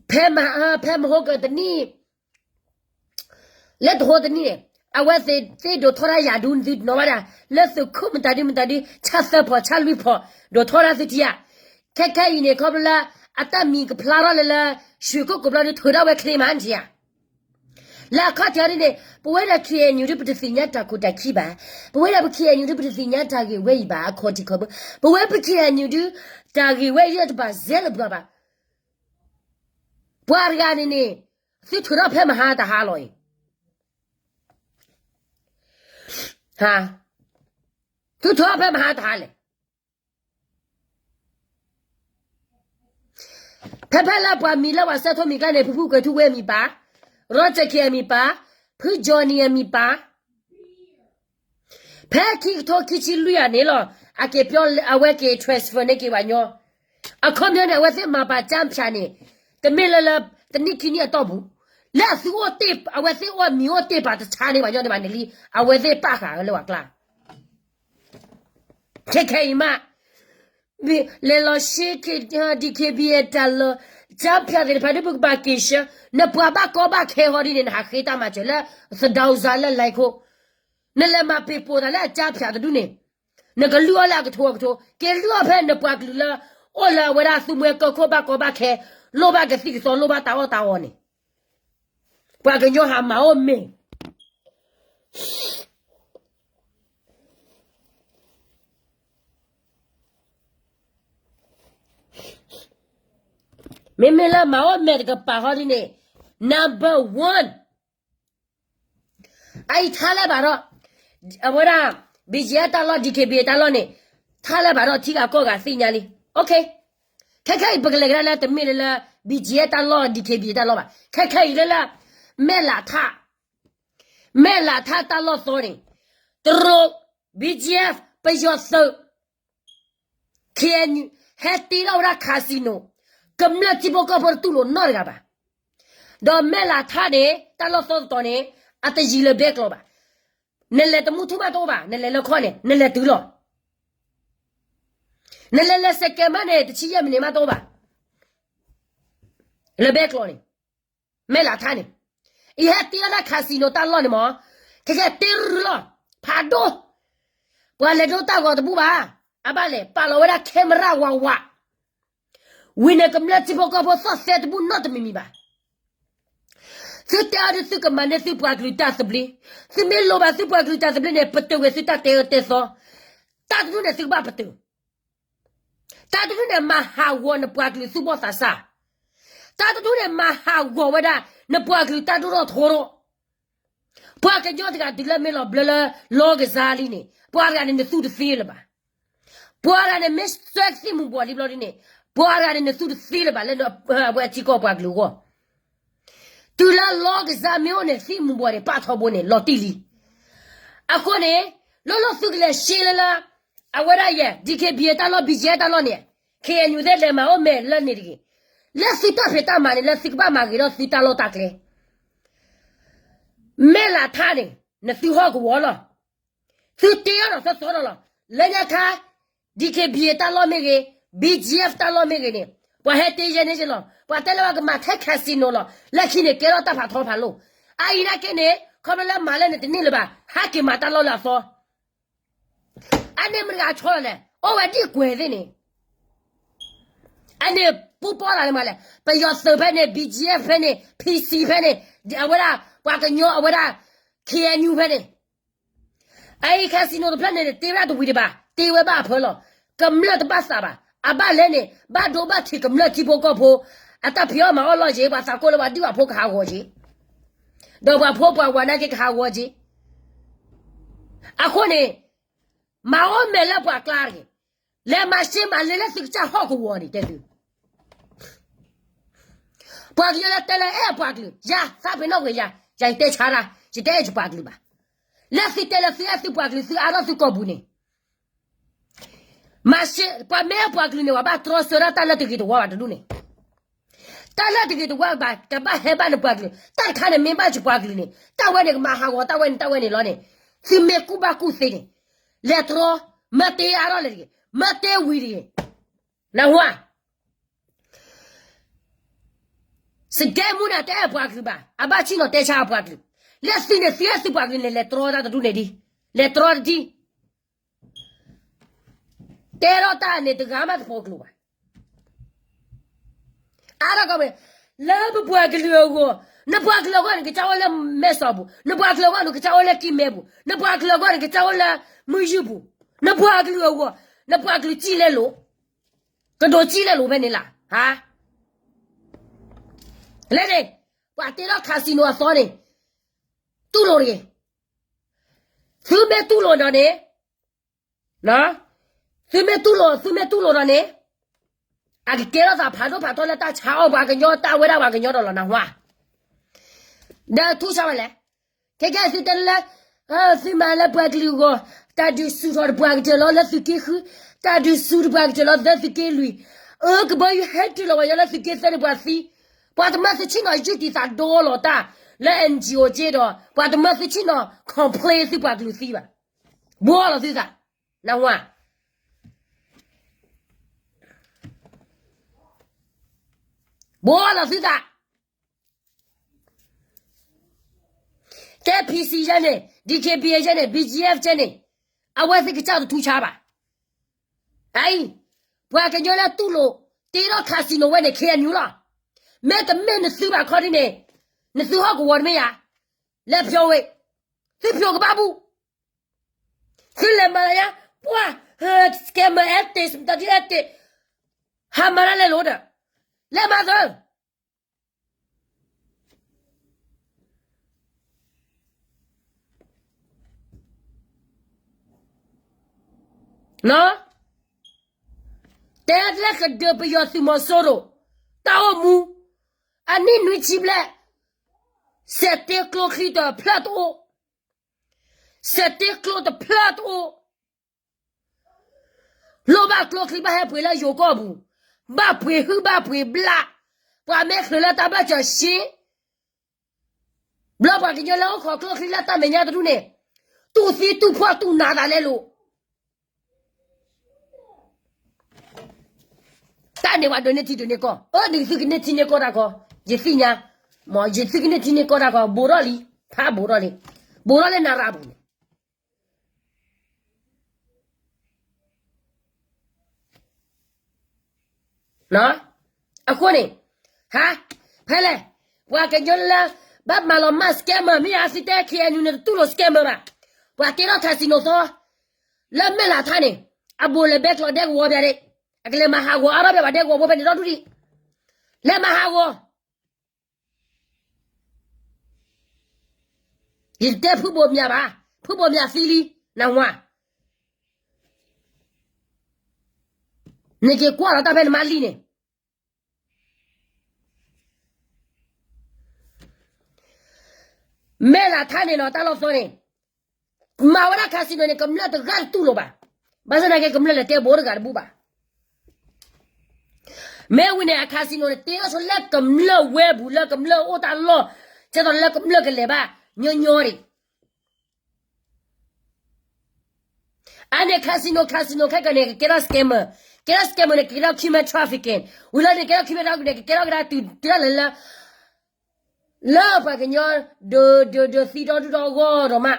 ဖဲမဟါ, ဖဲမဟါကတနံၣ်, လၢတဟိတနံၣ်န့ၣ်, အဝဲသ့ၣ်ဒိးထီၣ်တၢ်ယၤဒုသုနီၤဘၣ်ဒၣ်, လၢသုးခိၣ်မတၤဒုမတၤဒု ဆၣ်သၢဖီၣ်ဆၣ်လွံၢ်ဖီၣ်, ဒိးထီၣ်တၢ်သုထံယၤ, ခဲခဲအံၤန့ၣ် ခီဖျိလၢ အတၢ်မံၤကဖျါထီၣ်လၢလၢ ရွှေကုက္ကိုဘျီဒု ထုးထီၣ်ဝဲချ့မးန့ၣ်ဧါ လၢအခီၣ်ထံးဒ်န့ၣ် ပဝဲဒၣ် KNU ဒု ပတသ့ၣ်ညါတၢ်ခိၣ်တၢ်ခံဘၣ်. ပဝဲဒၣ်ပ KNU ဒု ပတသ့ၣ်ညါတၢ်ဂ့ၢ်ဝဲအံၤဘၣ် အခီၣ်ထံးခီၣ်ဘိ. ပဝဲပ KNU ဒု တၢ်ဂ့ၢ်ဝဲအံၤတဘၣ်စဲလၢပှၤဘၣ်. ပှၤတဂၤန့ၣ်န့ၣ် သုထုးထီၣ်ဖဲမဟါတဟါလီၤအံၤ. သုထုးထီၣ်ဖဲမဟါတဟါလဲၣ်. ဖဲဖဲလၢပှၤမံၤလၢပှၤစဲးထိမံၤကျါန့ၣ် ဖုဖုကွဲၤထူဝ့အမံၤပာ်, ရီကၠၢၣ်ခ့ၣ်အမံၤပာ်, ဖုကၠီနံၤအမံၤပာ်, ဖဲခံကထိခံဆံလွံၢ်အန့ၣ်လီၤ. အက့ၤပၠီ အဝဲက့ၤ transfer န့ၢ်က့ၤပှၤညီ. အခီပညီန့ၣ် အဝဲသ့ၣ်မၤပာ်ကၠၢဖၠးန့ၣ် တမ့ၢ်လၢလၢ တနံၣ်ခံနံၣ်အတီၢ်ပူၤ, လၢအသုအိၣ်တ့ၢ် အဝဲသ့ၣ်အိၣ်မံၤအိၣ်တ့ၢ်ပာ်တဆါန့ၢ်ပှၤညီန့ၣ်ဘၣ်န့ၣ်လံ. အဝဲသ့ၣ်ပာ်ဃာ်လၢပှၤကျါ ခဲခဲအံၤမး လဲၤလီၤရှဲ DKBA တၢ်လီၢ်, ကၠၢဖၠးသ့ၣ်တဖၣ်ဒု ပကဘၣ်က့ၤဆှၢ, နပှၤဘၣ်ကီဘၣ်ခဲဟီဒ်န့ၣ် နဟးဃ့တၢ်မၤစၢၤလၢ သဒၢစၤလၢလဲၤခိၣ်, နလဲၤမၤပ့ၤပိာ်သးလၢအကၠၢဖၠးတဒုန့ၣ်, နကလုၢ်အီၣ်လၢအကထိအကထိ, က့ၤလုၢ်အီၣ်ဖဲနပှၤကလုာ်လၢ အိၣ်လၢအဝဲဒၣ်သုးမွဲကၢၢ်ခိၣ်ဘၣ်ကီဘၣ်ခဲ, လိၣ်ဘၣ်ကသံၣ်ကသီ လိၣ်ဘၣ်တၢ်အီၣ်တၢ်အီန့ၣ် ပှၤကညီဟးမၤအိၣ်မ့ၢ် မ့မ့ၢ်လၢမၤအိၣ်မဲာ်တကပၤဟီဒ်န့ၣ် number one အအံၤထါလၢဘၣ်ဒီး အဝဲဒၣ် BGF တၢ်လီၢ် DKBA တၢ်လီၢ်န့ၣ် ထါလၢဘၣ်ဒီးထံဂၤကီၢ်ဂၤသ့ၣ်ညါလံ. OK, ခဲခဲအံၤ ပကလဲၤကဒါလၢတမ့ၢ်လၢလၢ BGF တၢ်လီၢ် DKBA တၢ်လီၢ်ဘၣ်. ခဲခဲအံၤလၢလၢ မဲၢ်လးထါ မဲၢ်လးထါတၢ်လီၢ်သီန့ၣ် တရူး BGF ပယီၤသုး KNU ဟဲတ့ထီၣ်ဝဲဒၣ် casino, ကမျၢၢ်ထံဖိကီၢ်ဖိတတူၢ်လိာ်နီတဂၤဘၣ်. ဒီးမဲၢ်လးထါန့ၣ် တၢ်လီၢ်သီတတီၤန့ၣ် အတယံၤလၢၤဘဲကျိၤဘၣ်. နလဲၤတမူထူမးတအိၣ်ဘၣ်, နလဲၤလၢခီန့ၣ် နလဲၤတုၤလီၤ. နလဲၤလၢစဲးကဲးမးန့ၣ် တဆံယဲၢ်မံးနံးမးတအိၣ်ဘၣ်. လၢဘဲကျိၤန့ၣ် မဲၢ်လးထါန့ၣ် အံၤဟဲတ့လီၤလၢ casino တၢ်လီၢ်န့ၣ်မး, ခဲခဲတ့ရူၢ်လီၤ, ဖးဒိၣ်, ပှၤလဲၤဒိတၢ်ဂီၤတဘူၣ်ဘၣ်, အဘၣ်လဲၣ် ပာ်လီၤဝဲဒၣ် camera ဝးဝး, ဝံၤန့ၣ်ကမျၢၢ်ထံဖိကီၢ်ဖိသီၣ်သဲတဘူၣ်နီတမံၤမံၤဘၣ်. သုတဲအီၤဒုး သုကမၤန့ၢ်သုပှၤကလုာ်တၢ်သဘျ့, သုမ့ၢ်လိၣ်ဘၣ်သုပှၤကလုာ်တၢ်သဘျ့န့ၣ် ပတုာ်ဝဲသုတၢ်တဲအၢတဲသီ, တၢ်တဒူၣ်န့ၣ်သုကဘၣ်ပတုာ် တၢ်တဒူၣ်န့ၣ် မၤဟးဂီၤနပှၤကလုာ်သူၣ်ဘီၣ်သးစၢ်, တၢ်တဒူၣ်န့ၣ် မၤဟးဂီၤဝဲဒၣ် နပှၤကလုာ်တၢ်ဒိၣ်ထီၣ်ထီထီၣ်, ပှၤကညီတဂၤတုၤလၢမ့ၢ်လီၤဘျၢလၢလီကစၢ်လံန့ၣ် ပှၤတဂၤန့ၣ် နသူၣ်တသ့လၢၤဘၣ်. ပှၤတဂၤန့ၣ် မ့ၢ်စွဲကသံၣ်မူၤဘှီးလံဘျီဒ်န့ၣ် ပှၤတဂၤန့ၣ် နသူၣ်တသ့လၢၤဘၣ် လၢအဝဲအထံကီၢ်ပှၤကလုာ်အဂီၢ် တုၤလၢလီကစၢ်မ့ၢ်အိၣ်န့ၣ် သံၣ်မူၤဘှီးန့ၣ် ပာ်ထီဘိန့ၣ် လီၤတံၢ်လံ. အဃိန့ၣ် လီၢ်လီၢ်သုကလဲၤရှဲလၢလၢ အဝဲဒၣ်ယဲ ဒီက့ဘံ တၢ်လီၢ် ဘံကဲ တၢ်လီၢ်န့ၣ် ခ့ၣ်အဲၣ်ယူၣ်သ့ၣ်လဲၤမၤအိၣ်မဲာ်လၢန့ၣ်တဂ့ၤ. လၢသုတၢ်ဖံးတၢ်မၤန့ၣ် လၢသုကဘၣ်မၤဂ့ၤထီၣ်သုတၢ်လီၢ်တၢ်ကျဲ မဲၢ်လးထါန့ၣ် နသုဟီၣ်ကဝီၤလီၤ. သုတ့အီၤဒီးသီသီဒီးလီၤ. လၢညါခါ ဒီက့ဘံ တၢ်လီၢ်မ့ၢ်ဂ့ၤ, ဘံကဲ တၢ်လီၢ်မ့ၢ်ဂ့ၤန့ၣ် ပှၤဟဲတ့ယဲန့ၣ်လီၤ. ပှၤတဲလၢပှၤကမၤထဲ casino လီၤ. လၢခံန့ၣ် ကဲထီၣ်တၢ်ဖးထီဖးလိၣ်. အအံၤနာ်က့န့ၣ် ခီဖျိလၢမၤလၢန့ၣ်တန့ၢ်လၢၤဘၣ် ဟဲက့ၤမၤတၢ်လီၢ်လၢအသီ အန့ၣ်မတၤတဂၤဆီလီၤလဲၣ်, အိၣ်ဝဲဒ်ကွဲၤသ့ၣ်န့ၣ် အန့ၣ်ပူပီၢ်သးလၢမးလဲၣ်, ပယီၤသုးဖဲန့ၣ်, ဘံကဲ ဖဲန့ၣ်, ဖံစံဖဲန့ၣ်, အဝဲဒၣ်ပှၤကညီအဝဲဒၣ် ခ့ၣ်အဲၣ်ယူၣ် ဖဲန့ၣ်, အအံၤ casino တဖျၢၣ်န့ၣ် တ့ဝဲဒၣ်တဝံၤဒံးဘၣ်, တ့ဝဲဘၣ်အဖၢလီၤ. ကမျၢၢ်တဘၣ်သးဘၣ်, အဘၣ်လဲၣ်န့ၣ် ဘၣ်ဒိဘၣ်ထံးကမျၢၢ်ထံဖိကီၢ်ဖိ, အတၢ်ဖံးအီၣ်မၤအီၣ်လီၢ်ယ့ၤ, ပှၤသးကိၢ်လၢပှၤဒုၣ်ပှၤဖိကဟးဂီၤက့ၤ, ဒီးပှၤဖိပှၤဝၤနာ်က့ကဟးဂီၤက့ၤ. အဃိန့ၣ် မၤအိၣ်မဲာ်လၢပှၤကျါတဂ့ၤ, လဲၤမၤရှဲမၤလ့လၢသုကစၢ်ဟီၣ်ကဝီၤန့ၣ် တဲသု ပှၤကညီလၢတဲလၢအဲၣ်ပှၤကလုာ်, ယၤသးပ့ၤနီၣ်ကွံာ်ယၤ, ယၤယတဲဆါတၢ်, ယတဲအဲၣ်ယပှၤကလုာ်ဘၣ်. လၢသုတဲလၢသုအဲၣ်သုပှၤကလုာ် သုအါထီၣ်သုကီၢ်ပူၤန့ၣ်, မၤရှဲ, ပှၤမ့ၢ်အဲၣ်ပှၤကလုာ်န့ၣ် ပှၤဘၣ်တြီဆၢတၢ်လၢတဂ့ၤတဝါဘၣ်တဒူၣ်န့ၣ်, တၢ်လၢတဂ့ၤတဝါဘၣ် ကဘၣ်ဟဲဘၣ်နပှၤကလုာ်, တၢ်တခါန့ၣ်မ့ၢ်ဘၣ်ယပှၤကလုာ်န့ၣ် တၢ်ဝဲန့ၣ်ကမၤဟးဂီၤတၢ်ဝဲန့ၣ် တၢ်ဝဲန့ၣ်လီၤန့ၣ်, သုမ့ၢ်ကူၣ်ဘၣ်ကူၣ်သ့န့ၣ်, လဲၤတြီ, မ့ၢ်တ့အါထီၣ်လဲၣ်တဂ့ၤ, မ့ၢ်တ့ဝံၤတဂ့ၤ, နၢ်ဟူဧါ. စကဲမူန့ၣ် တအဲၣ်ပှၤကလုာ်ဘၣ်, အဘၣ်ဆ့ၣ်နီၤတဲဆါအပှၤကလုာ်, လၢသုန့ၣ် သုအဲၣ်သုပှၤကလုာ်န့ၣ် လဲၤတြီတၢ်တဒူၣ်န့ၣ်ဒံး, လဲၤတြီတဒံး, တဲထီၣ်တၢ်န့ၣ် တဂၤမးတပိာ်ကျိၤဘၣ်. အါထီၣ်ကီးဝဲ, လၢပပှၤကလုာ်အဂီၢ်, နပှၤကလုာ်အဂီၢ်န့ၣ် ကစၢ်အိၣ်လၢမဲၢ်စီၤပူၤ, နပှၤကလုာ်အဂီၢ်န့ၣ် ကစၢ်အိၣ်လၢကံၢ်မဲပူၤ, နပှၤကလုာ်အဂီၢ်န့ၣ် ကစၢ်အိၣ်လၢမုၢ်ယုၢ်ပူၤ, နပှၤကလုာ်အဂီၢ်, နပှၤကလုာ်စံၣ်လဲလိာ်, ကဒိးစံၣ်လဲလိာ်ဖဲန့ၣ်လီၤ, ဟါ. လဲၣ်န့ၣ်, ပှၤတ့ထီၣ် casino အသီန့ၣ်, တူၢ်လိာ်တဂ့ၤ. သုမ့ၢ်တူၢ်လိာ်ဒီးန့ၣ်, သုမ့ၢ်တူၢ်လိာ်, သုမ့ၢ်တူၢ်လိာ်ဒီးန့ၣ်, အကကဲထီၣ်သးဖးဒိၣ်ဖးထီလၢတၢ်ဆါအီၣ်ပှၤကညီ တၢ်ဝဲဒၣ်ပှၤကညီဒီးလီၤ နၢ်ဟူဧါ. ဒီးထူၣ်ဆါဝဲလဲၣ်, ခဲကဲသုတဲလၢ သုမၤလၢပှၤကလုာ်အဂီၢ်, တၢ်ဒုးဆူၣ်ထီၣ်တပှၤကတၢၢ်လီၤလၢသုးက့ဃု, တၢ်ဒုးဆူၣ်တပှၤကတၢၢ်လီၤလၢသုးက့လွံၢ်, အၢ ကဘီယူၤဟဲတုၤလီၤဝဲယၤလၢသုးက့သၢန့ၣ်ပှၤသံ, ပှၤတမၢသုဆ့ၣ်နီၤယုၢ်တံာ်သးဒီလီၤတၢ်လၢ NGO က့ဒီး ပှၤတမၢသုဆ့ၣ်နီၤ complain သုပှၤကလုာ်သံဘၣ်. ဘှီလီၤသုသး, နၢ်ဟူဧါ. ဘှီလီၤသုသး. ကဲ PC ယဲန့ၣ်, DKBA ယဲန့ၣ်, BGF ယဲန့ၣ်, အဝဲသ့ၣ်ကစၢ်တထူၣ်ဆါဘၣ်. အအံၤ, ပှၤကညီလၢတူၢ်လိာ်, တ့ထီၣ် casino ဝဲန့ၣ် KNU လီၤ. မ့တမ့ၢ်နသုဘၣ်ခီဒ်န့ၣ်, နသုဟီၣ်ကဝီၤတမ့ၢ်ယၤ, လဲၤဖျိးဝဲ, သုဖျိးကဘၣ်ဘူၣ်, သုလဲၤမၤလၢယၤ, ပှၤ, scammer အဲၣ်တ့ၢ်, တၢ်ဒ်အဲၣ်တ့ၢ်, ဟးမၤတၢ်လဲၤလိာ်ဒီး, လဲၤမၤသၢ တဲလၢကဒုးပယီၤသုးမီၤစိရိၤ, တၢ်အိၣ်မူ, အနံၣ်နွံဆံဘျဲၣ်, စဲးတ့ကျိချံတဖျၢၣ်တအိၣ်, စဲးတ့ကျိတဖျၢၣ်တအိၣ် လိၣ်ဘၣ်ကျိချံဘၣ်ဟဲပှ့ၤလၢယိၤကီၢ်ပူၤ, ဘၣ်ပှ့ၤဟုၣ်ဘၣ်ပှ့ၤဘျၣ်, ပှၤမ့ၢ်ချုးလၢတၢ်ဘၢၣ်စၢၤရှ့, ဘျီပှၤကညီလၢအိၣ်ခိးကျိချံလၢတၢ်မဲာ်ညါတဒူၣ်န့ၣ်, တူၢ်သံတူၢ်ဖှီၣ်တူၢ်နးသးလဲလိာ် တၢ်န့ၣ်ပှၤဒုးန့ၢ်ထံဒုးန့ၢ်ကီၢ်, အၢ ဒ်သုကန့ၢ်ထံန့ၢ်ကီၢ်တၢ်ခီ, ယသ့ၣ်ညါ, မ့ၢ်ယသုကန့ၢ်ထံန့ၢ်ကီၢ်တၢ်ခီ, ဘူးထီၣ်လံ, ဖးဘူးထီၣ်လံ, ဘူးထီၣ်လၢနရၤပူၤန့ၣ် အဃိန့ၣ်, ဟါ, ဖဲလဲၣ်, ပှၤကညီလၢ ဘၣ်မၤလီၤမၢ် scammer မ့ၢ်ဧါ, သုတဲ KNU န့ၣ် တတူၢ်လိာ် scammer ဘၣ်, ပှၤတ့ထီၣ် casino သီ, လၢမဲၢ်လးထါန့ၣ်, အဘူးလဲၤဘဲကျိးဒဲကဝီၤပၠးဒ့ၣ်, အကလဲၤမၤဟးဂီၤအါထီၣ်ဖဲပှၤဒဲကဝီၤဖိဖဲန့ၣ်ဒီဒူၣ်ဒံး, လဲၤမၤဟးဂီၤ. ယတဲဖုဘိးမၠးဘၣ်, ဖုဘိးမၠးသံလံ, နဝၤ, နက့ၤကွၢ်လီၤတၢ်ဖဲနမါလံန့ၣ် မဲၢ်လးထါန့ၣ်နီၤ တၢ်လီၢ်သီန့ၣ်, မၤဝဲဒၣ် casino န့ၣ် ကမျၢၢ်တဂၤတတူၢ်လိာ်ဘၣ်. ဘၣ်ဆၣ်သနာ်က့ ကမျၢၢ်လဲၤတဲဘိတဂၤတဘူၣ်ဘၣ်. မ့ၢ်ဝံၤန့ၣ် အ casino န့ၣ် တ့ထီၣ်ဆိလၢကမျၢၢ်ဝဲပူၤ လၢကမျၢၢ်အိၣ်တၢ်လီၢ်, ကဲသိးလၢကမျၢၢ်ကလဲၤဘၣ်ညီညီဒံး. အန့ၣ် casino casino ခဲကန့ၣ် ကကဲထီၣ် scammer, ကဲထီၣ် scammer န့ၣ် ကကဲထီၣ် human trafficking, ဝံၤလီၤန့ၣ် ကဲထီၣ် human trafficking န့ၣ် ကကဲထီၣ်ကဒါတုၤလၢ လၢပှၤကညီ ဒိးဒိးဒိးသံဒီဒူၣ်ဒီဂီၢ်ဒီးမး,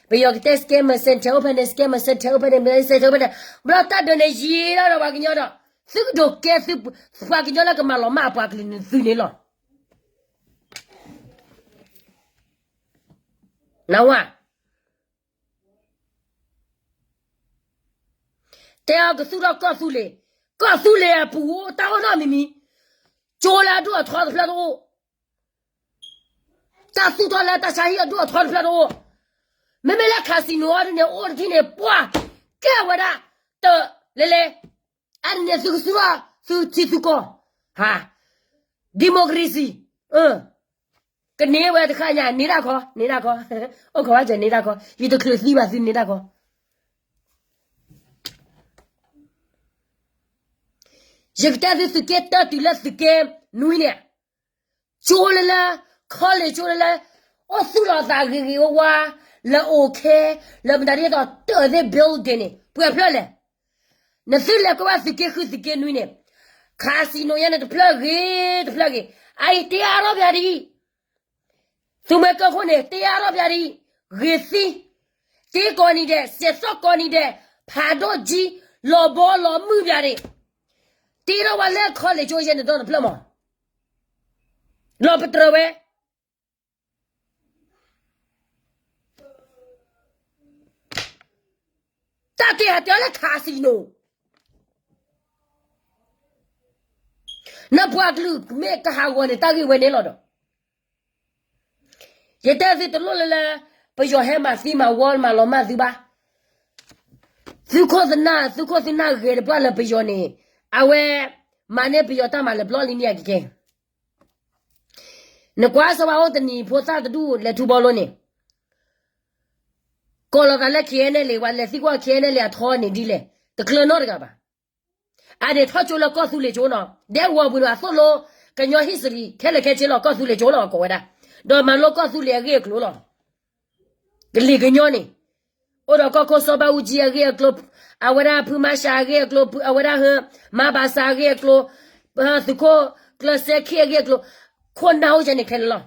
ပယီၤကတဲ scammer center အိၣ်ဖဲန့ၣ် scammer center အိၣ်ဖဲန့ၣ် center အိၣ်ဖဲန့ၣ်, ဘျီတၢ်ဒိးန့ၣ်ယံၤလီၤဒီးပှၤကညီဒီး, သုကဒိးကဲသု ပှၤကညီလၢကမၤလီၤမၢ်အပှၤကလုာ်န့ၣ်သုန့ၣ်လီၤ. နဝၤ တဲအီၤကသူၣ်ထီၣ်ကီၢ်သူလ့ၤ, ကီၢ်သူလ့ၤအပူၤအိၣ်တၢ်အိၣ်နီတမံၤမံၤ, ကၠိလၢအဒိၣ်အထီတဖျၢၣ်တအိၣ်, တၢ်သူၣ်ထီၣ်လၢတၢ်ဆါဟံၣ်အဒိၣ်အထီတဖျၢၣ်တအိၣ်, မ့မ့ၢ်လၢ casino အီၤဒ်န့ၣ် အိၣ်တထံၣ်န့ၣ် ပှၢ်ကဲဝဲဒၣ် တလဲၤလဲၤ အန့ၣ်သုကသူၣ်ထီၣ်သုထံသုကီၢ်, ဟါ, democracy, ကန့ၢ်ဝဲတခါညါ န့ၢ်တၢ်ခီ န့ၢ်တၢ်ခီ, အိၣ်ခိးဘၣ်စၢၤန့ၢ်တၢ်ခီ, ယတချုးသံဘၣ်သုန့ၢ်တၢ်ခီ. ယကတဲသုသုးက့တၢတုၤလၢသုးက့နွံန့ၣ်, ကၠိလၢလၢ, college ကၠိလၢလၢ, အိၣ်သူၣ်လီၤသးဂ့ၤဂ့ၤဝါဝါ, လၢအိၣ်ခဲ, လၢမတၤဒ်သိးတၢ်သ့ၣ် building န့ၣ် ပှဲၤဖျၢၣ်လဲၣ်. နသုလဲၤကွၢ်ဘၣ်သုးက့ဃုသုးက့နွံန့ၣ်, casino ညါန့ၣ်တဖျၢၣ်ဂ့ၤတဖျၢၣ်ဂ့ၤ, အအံၤတ့အါထီၣ်ပၠးဒ်အံၤ, သုးမွဲကၢၢ်ခိၣ်န့ၣ် တ့အါထီၣ်ပၠးဒ်အံၤ, ဂ့ၤသံ, တ့ကိးနံၤဒဲး, စဲးသီၣ်ကိးနံၤဒဲး, ဖးဒိၣ်ကၠံ, လီၤဘီလီၤမုၢ်ပၠးဒံး, တ့ထီၣ်ဝဲလၢ college ကၠိယဲန့ၣ်ဒီတဖျၢၣ်မး, ဒီးပတြၢၤဝဲ တၢ်တ့ဟးတဲအီၤလၢ casino, နပှၤကလုာ်မ့ၢ်ကဟးဂီၤန့ၣ် တၢ်ဂ့ၢ်ဝဲန့ၣ်လီၤဒီး, ယတဲသုတလိၣ်လၢလၢ ပယီၤဟဲမၤသံမၤဝီမၤလီၤမၢ်သုဘၣ်. သုးခိၣ်သုးနၢ် သုးခိၣ်သုးနၢ်ဂဲၤတပှၢ်လၢပယီၤန့ၣ်, အဝဲမၤန့ၢ်ပယီၤတၢ်မၤလၢာ်ဘျီလံန့ၣ်အကကဲ နကွၢ်စၢၤဝဲအိၣ်တနံၤဖိသၣ်တဒူၣ်လဲၤထူဘီလိန့ၣ်, ကိးလီၤသးလၢ K N L A ဝဲလဲၤသံကွၢ် K N L A အထီန့ၣ်ဒ်လဲၣ်, တကျၢၤနီတဂၤဘၣ်. အန့ၣ်ထီၣ်ကၠိလၢကီၢ်သူလ့ၤကၠိနီၤ, ဒဲဝီၤပူၤန့ၣ် အသိၣ်လိကညီ history ခဲလၢာ်ခဲဆ့လီၤ ကီၢ်သူလ့ၤကၠိလီၤ ကိးဝဲဒၣ်, ဒီးမၤလိကီၢ်သူလ့ၤအဂ့ၢ်အကျိၤလီၤ. ကလံၤကညီန့ၣ်, အိၣ်ဒီးကီၢ်ခိၣ်စီၤဘၣ်အူကၠံအဂ့ၢ်အကျိၤ, အဝဲဒၣ်ဖုမါရှၤအဂ့ၢ်အကျိၤ, အဝဲဒၣ်ဟၢ မါဘၣ်စၢ်အဂ့ၢ်အကျိၤ, သုးခိၣ်ကျၢၢ်စဲခံအဂ့ၢ်အကျိၤ, ခိၣ်နၢ်အိၣ်ကဲန့ၣ်ခဲလၢာ်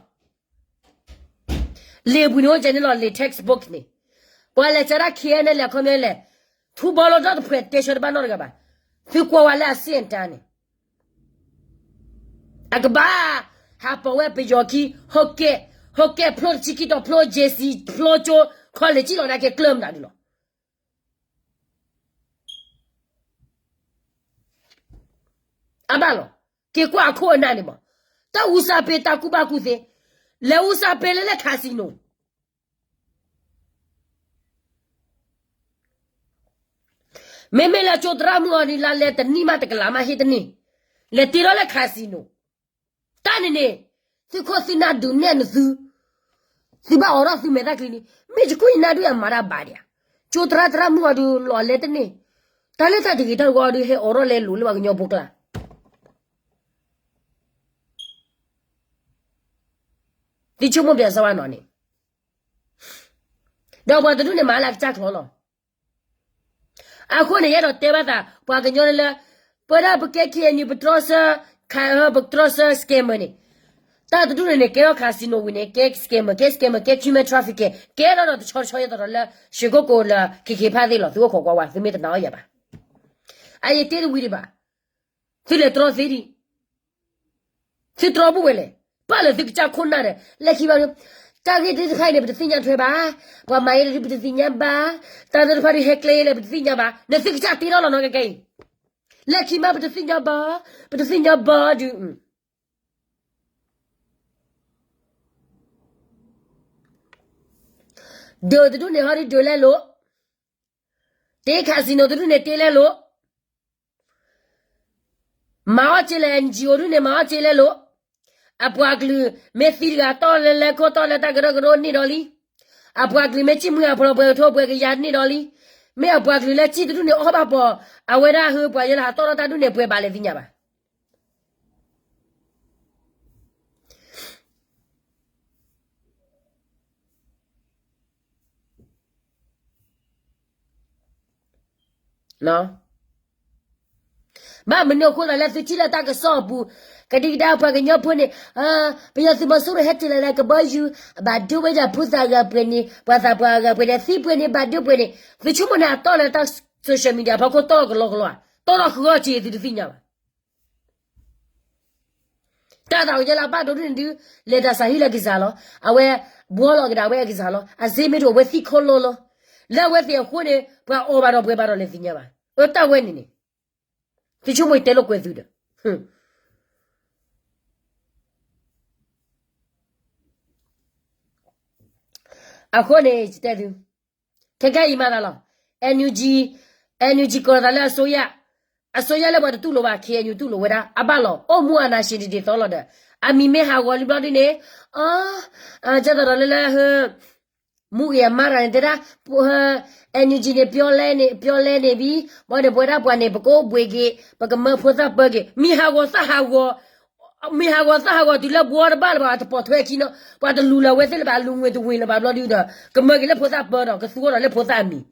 လီၤ. လံာ်ပူၤန့ၣ်အိၣ်ကဲန့ၣ်လီၤ လံာ် textbook န့ၣ်, ပှၤလဲၤကၢဒၣ် K N L A အခီပညီလဲၣ်, ထူဘီလိဒီတဖှဲးတဲဆၢတဘၣ်နီတဂၤဘၣ်, သုကွၢ်ဝဲလၢအဆ့ၣ်အတၢ်န့ၣ် အကဘၣ်ဟးပိာ်ဝဲပယီၤခံ, ဟီၣ်ကဲၣ်, ဟီၣ်ကဲၣ်ဖျိတဆံခံတီၤဖျိ J C ဖျိကၠိ ခီလဲၤကံၣ်လီၤနာ်က့ကျၢၤမနုၤဒုလီၤ. အဘၣ်လီၤ, က့ၤကွၢ်အခိၣ်အနၢ်န့ၣ်မး, တၢ်အူစၢ်ပ့ၤတၢ်ကူၣ်ဘၣ်ကူၣ်သ့, လဲၤအူစၢ်ပ့ၤလၢလၢ casino မ့မ့ၢ်လၢကၠိသရၣ်မုၣ်အီၤဒ်လၢလဲၤတနံၣ်မးတကလးမးဟ့ၣ်တန့ၢ်, လဲၤတ့ထီၣ်လၢ casino, တၢ်န့ၣ်န့ၣ်, သုးခိၣ်သုးနၢ်ဒုးနဲၣ်နသု, သုဘၣ်အိးထီၣ်သုမဲာ်သၣ်ချံန့ၣ်, မ့ၢ်ယခိၣ်ယနၢ်ဒုးအမၤတၢ်ဘၣ်ဒံးဧါ, ကၠိသရၣ်သရၣ်မုၣ်အီၤဒုးလီၤလဲၤတန့ၢ်, တၢ်လၢတၢ်တဂ့ၤတၢ်တဝါအီၤဒုးဟဲအိးထီၣ်လဲၤလိၤလၢပှၤကညီဖိကျါ သုဆိကမိၣ်ပျဲစၢဝါနီၤန့ၣ်, ဒီးပှၤတဒူၣ်န့ၣ်မၤလၢအကစၢ်ချီလီၤ. အဃိန့ၣ် ယအဲၣ်ဒိးတဲဘၣ်သး ပှၤကညီလၢလၢ ပဝဲဒၣ်ပကဲ K N U ပတြီဆၢ ပတြီဆၢ scammer န့ၣ်, တၢ်တဒူၣ်န့ၣ်န့ၣ် ကဲထီၣ် casino ဝံၤန့ၣ် ကဲ scammer ကဲ scammer ကဲ human trafficking ကဲထီၣ်ဒီးတဆီတဆီယဲသိးဒီးလၢ ရွှေကုက္ကိုလၢ KK Park သ့ၣ်လီၤ သုအိၣ်ခိးကွၢ်ဝဲ သုမ့ၢ်တနာ်အီၤယၤဘၣ်. အယတ့တဝံၤဒံးဘၣ်. သုလဲၤတြီသ့ဒံး သုတြီဘူၣ်ဝဲလဲၣ်. ပာ်လၢသုကစၢ်ခိၣ်နၢ်ဒီး လၢခံဘၣ်ဒုး တၢ်ဂ့ၢ်သ့ၣ်တဖၣ်အံၤန့ၣ် ပတသ့ၣ်ညါထွဲဘၣ်. ပှၤမၤအံၤလၢဒုးပတသ့ၣ်ညါဘၣ်. တၢ်သ့ၣ်တဖၣ်ဒုးဟဲကျဲအံၤလၢပတသ့ၣ်ညါဘၣ်. နသုကစၢ်တ့ထီၣ်လီၤနီၤကကဲအံၤ. လၢခံမးပတသ့ၣ်ညါဘၣ်, ပတသ့ၣ်ညါဘၣ်ဒုး, ဒုးတဒူၣ်န့ၣ်ဟီဒုးဒုးလဲလိာ်, တ့ casino တဒူၣ်န့ၣ်တ့လဲလိာ်, မၤအီၣ်စ့လဲၣ် NGO ဒူၣ်န့ၣ် မၤအီၣ်စ့လဲလိာ်, အပှၤကလုာ်မ့ၢ်သံတဂၤ တီၢ်လၢလဲၤခိၣ် တီၢ်လၢတၢ်ကရၢကရိန့ၢ်ဒီးလံ, အပှၤကလုာ်မ့ၢ်စံၣ်မှံဟးဖျိး ပှဲၤကထိ ပှဲၤကယၤန့ၢ်ဒီးလံ, မ့ၢ်အပှၤကလုာ်လၢစံၣ်တဒူၣ်န့ၣ် အီၣ်ဘၣ်ပီၤ အဝဲဒၣ်ဟၢပှၤယဲလၢဟးတီၢ်ထီၣ်တၢ်ဒူၣ်န့ၣ် ပှဲၤဘၣ်လဲၣ်သ့ၣ်ညါဘၣ်. ဘၣ်မနုၤအဃိသးလၢသုထံၣ်လၢတၢ်ကစီၣ်အပူၤ, ကဒံကဒါပှၤကညီဖိန့ၣ်, ပယီၤသုးမီၤစိရိၤဟဲတုၤလီၤလၢကဘီယူၤ, ဘၣ်ဒိဝဲဒၣ်ဖိသၣ်ဂၤပှဲၤန့ၣ်, ပှၤသးပှၢ်ဂၤပှဲၤန့ၣ်, သံပှဲၤန့ၣ် ဘၣ်ဒိပှဲၤန့ၣ်, သုဆိကမိၣ်န့ၣ် အတီၢ်လၢတၢ် social media ဖီခိၣ်တီၢ်လီၤကလီကလီဧါ, တီၢ်လီၤဃုအီၣ်က့ၤသုတသ့ၣ်ညါဘၣ်. တၢ်သးကညီၤလၢအဘၣ်ဒိဒ်န့ၣ်ဒုး, လဲၤတၢ်စးဟံၣ်လၢကစၢ်လီၤ, အဝဲဘှီလီၤကဒါဝဲအကစၢ်လီၤ, အစ့မ့ၢ်တအိၣ်ဝဲသံခီလီလီၤ, လၢအဝဲသ့ၣ်အဃိန့ၣ် ပှၤအီၣ်ဘၣ်ဒီးပှဲၤဘၣ်ဒီးလဲၤသ့ၣ်ညါဘၣ်, အတၢ်ဝဲန့ၣ်န့ၣ်, သုဆိကမိၣ်တဲလိာ်ကွဲသုဒီး အဃိန့ၣ် ယတဲသု, ခဲကဲအံၤမၤသးလီၤ, NUG, NUG ကိးလီၤသးလၢအစိုးရ, အစိုးရလၢပှၤတတူၢ်လိာ်ဘၣ် KNU တူၢ်လိာ်ဝဲဒၣ် အဘၣ်လီၤ, အိၣ်မူအနၢ်ဆံးတဒ်သိးလီၤဒီး, အမံၤမ့ၢ်ဟးဂီၤလံဘျီဒ်န့ၣ်, အ, ကသိးဒီးလၢလၢဟၢ မူဂ့ၤအမါတဂၤန့ၣ် တဲဒၣ်, ဟၢ NUG န့ၣ် ပျီလဲန့ၣ်, ပျီလဲန့ၣ်ဘံ, ဘီန့ၣ် ပဝဲဒၣ်ပှၤန့ၣ် ပကအိၣ်ဘှံးက့ၤ, ပကမၢဖိသၣ်ပၢက့ၤ, မံၤဟးဂီၤသၣ်ဟးဂီၤ မ့ၢ်ဟးဂီၤသၣ်ဟးဂီၤတုၤလၢဘှီတဘၣ်လၢၤဘၣ်, တပိာ်ထွဲခံနီၤ, ပှၤတလူၤလၢၤဝဲသ့ၣ်လၢၤဘၣ်, လူၤငွေတဝ့ၤလၢၤဘၣ်ဘျီဒုဒီး, ကမၢက့ၤလၢဖိသၣ်ပၢဒီး ကသူအီၤဒီးလၢဖိသၣ်အမံၤ,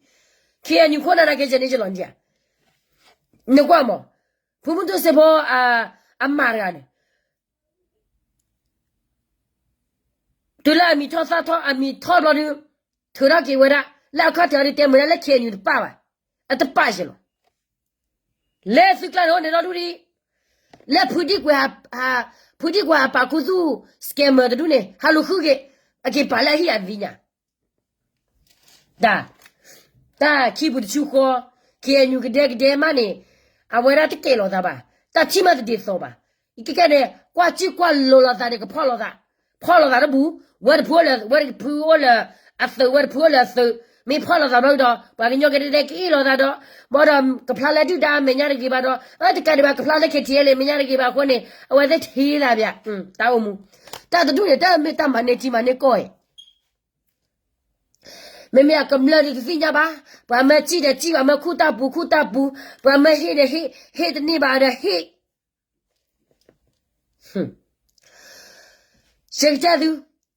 KNU ခိၣ်နၢ်နာ်က့ ကဲန့ၣ်ကလီၤန့ၣ်ဧါ, နကွၢ်မး, ဖုမုၢ်ဒိၣ်စ့ဖိ အမါတဂၤန့ၣ် တုၤလၢအမံၤထီၣ်သၣ်ထီၣ် အမံၤထီၣ်ဘျီဒု, ထုးထီၣ်က့ၤဝဲဒၣ်, လၢအခီၣ်ထံးအီၤဒုတဲမုာ်ဒၣ်လၢ KNU တပၣ်ဘၣ်, အတပၣ်ယဲလီၤ. လၢသုကျါန့ၣ်အိၣ်န့ၣ်ဒီဒူၣ်ဒံး, လၢဖုဒံကွဲး, ဖုဒံကွဲးအပာ်ခူသူၣ် scammer တဒူၣ်န့ၣ် ဟးလူၤဃုက့ၤ, အက့ၤပာ်လၢအဟံၣ်အသ့ၣ်ညါ တၢ်, တၢ်ခံပူၤတဆူဃီ, KNU ကဒဲကဒဲမးန့ၣ်, အဝဲဒၣ်တကဲလိာ်သးဘၣ်, တၢ်ထံၣ်မးတဒ်သိးဘၣ်, ကဲကဲန့ၣ် ကွၢ်စံၣ်ကွၢ်လိၤလိာ်သးန့ၣ် ကဖီၣ်လိာ်သး, ဖီၣ်လိာ်သးတဘူၣ်, ဝဲတဖုအိၣ်လၢ, ဝဲတဖုအိၣ်လၢအသုး, ဝဲတဖုအိၣ်လၢအသုး, မ့ၢ်ဖီၣ်လိာ်သးဘျီဒီး ပှၤကညီကဒဲကဒဲကအ့ၣ်လိာ်သးဒီး, ဘၣ်ဒီးကဖျါလၢဒုၣ်ဒါအမဲာ်ညါတဂ့ၤဘၣ်ဒီး, အတကးဒံးဘၣ် ကဖျါလၢ KTLA အမဲာ်ညါတဂ့ၤဘၣ်အဃိန့ၣ် အဝဲသ့ၣ်ထံၣ်သးဘၣ်, တၢ်အိၣ်မူ, တၢ်တဒူၣ်န့ၣ် တၢ်မ့ၢ်တၢ်မၤန့ၢ်ထံမၤန့ၢ်ကီၢ်အံၤ မ့မ့ၢ်အကမျၢၢ်ဒုးတသ့ၣ်ညါဘၣ်, ပှၤမၢစံၣ်ဒီးစံၣ်, ပှၤမၢခူၣ်တၢ်ပူၤခူၣ်တၢ်ပူၤ, ပှၤမၢဟ့ၣ်ဒီးဟ့ၣ်, ဟ့ၣ်တန့ၢ်ဘၣ်ဒီးဟ့ၣ်, ယကတဲသု,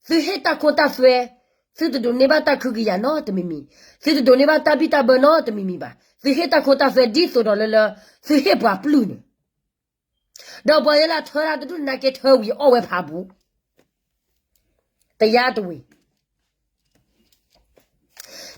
သုဟ့ၣ်တၢ်ခိတၢ်သွဲ, သုတဒိးန့ၢ်ဘၣ်တၢ်ခုကယၤနီတမံၤမံၤ, သုတဒိးန့ၢ်ဘၣ်တၢ်ဘံၣ်တၢ်ဘၢနီတမံၤမံၤဘၣ်, သုဟ့ၣ်တၢ်ခိတၢ်သွဲဒ်သိးဒီးလၢလၢ, သုဟ့ၣ်ပှၤပျုၢ်န့ၣ် ဒီးပှၤယဲလၢထၢတၢ်တဒူၣ်နာ်က့ထၢဝံၤအီၣ်ဝဲဖးပူၤ, တယါတဝံၤ,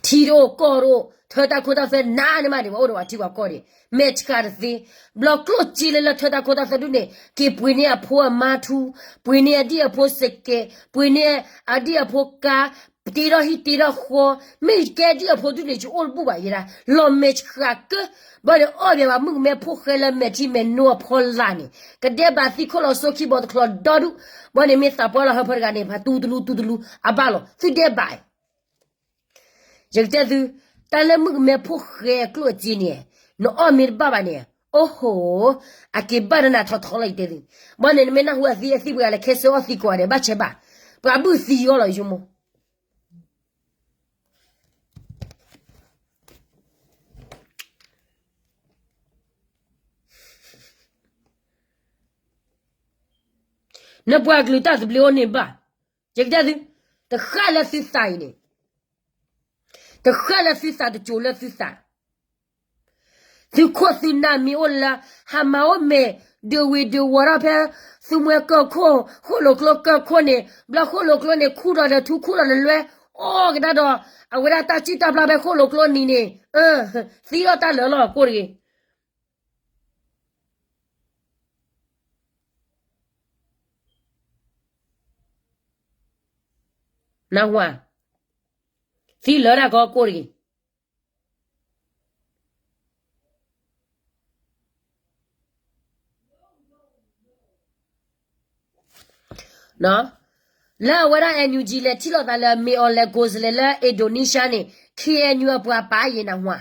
ထံတအိၣ်ကီၢ်တအိၣ်, ထၢတၢ်ခိတၢ်သွဲနးန့ၣ်မးန့ၣ် ပှၤအိၣ်ဒီးပှၤထံပှၤကီၢ်ဒံး, မဲာ်ဆှးတသ့, ဘျီကျိၣ်စ့လၢလၢထၢတၢ်ခိတၢ်သွဲဒူၣ်န့ၣ် က့ၤပှ့ၤန့ၢ်အဖိအမါထူ, ပှ့ၤန့ၢ်အဒံၣ်အဖိစကဲး, ပှ့ၤန့ၢ်အဒံၣ်အဖိကါ, တ့ထီၣ်ဟံၣ်တ့ထီၣ်ဃီ, မ့ၢ်ကဲဒံၣ်အဖိဒူၣ်န့ၣ် ယအိၣ်တဘူၣ်ဘၣ်ယဲဒၣ်, လီၤမဲာ်ဆှးကၢ, ဘၣ်န့ၣ်အီၣ်ဘၣ်ပှၤမုၣ်ကမဲဖိဃဲလၢမဲာ်ထံမဲာ်နိအဖီလာ်န့ၣ်, ကဒဲဘၣ်သံခိၣ်လီၤစိခံဘီတချီဒီဒူၣ်, ဘၣ်န့ၣ်မ့ၢ်သးပှၢ်လီၤဟၢဖၢတဂၤန့ၣ် ဖးတူတလူတူတလူ, အဘၣ်လီၤ, သုဒဲဘၣ် ယကတဲသု, တၢ်လၢမုၣ်ကမဲဖိဃဲအကျိၣ်အစ့န့ၣ်, နအီၣ်မ့ၢ်တဘၣ်ဘၣ်န့ၣ်, အိၣ်ဟိ, အက့ၤဘၣ်နနၤထီထီလီၤ ယတဲသု, ဘၣ်န့ၣ်နမ့ၢ်နၢ်ဟူအသံအသံပှၤလၢခဲဆၢအီၣ်သံကိးဂၤဒဲး ဘၣ်ဆဲးဘၣ်, ပှၤဘုၣ်သံအီၤလီၤ ယဆိကမိၣ် နပှၤကလုာ်တၢ်သဘျ့အိၣ်န့ၢ်ဘၣ်, ယကတဲသု, တဃၣ်လၢသုသးအံၤန့ၣ်, တဃၣ်လၢသုသးတစိၤလၢသုသး သုခိၣ်သုနၢ်မ့ၢ်အိၣ်လၢ, ဟးမၤအိၣ်မဲာ်, ဒုးဝံၤဒုးဝီၤထီၣ်ဖဲ, သုမှဲကၢၢ်ခိၣ်, ဃိၣ်လိာ်ကျိကၢၢ်ခိၣ်န့ၣ်, ဘျီဃိၣ်လိာ်ကျိန့ၣ် ခူၣ်ဒီးဒီးထူခူၣ်ဒီးဒီးလွဲ, အီၣ်ကဒါဒီး, အဝဲဒၣ်တၢ်စံၣ်တၢ်ဖျါဖဲဃိၣ်လိာ်ကျိနံၤန့ၣ်, သံထီၣ်တၢ်လၢာ်လီၤကိၢ်တဂ့ၤ နၢ်ဟူဧါ, သံလၢာ်တၢ်ကီကိၢ်တဂ့ၤ. လၢအဝဲဒၣ် NUG လဲၤထံၣ်လိာ်သးလၢ မ့ၢ်အီၤလဲၤ ကိုယ်စားလှယ် လၢ Indonesia န့ၣ် KNU အပှၤပာ်ယဲနၢ်ဟူဧါ,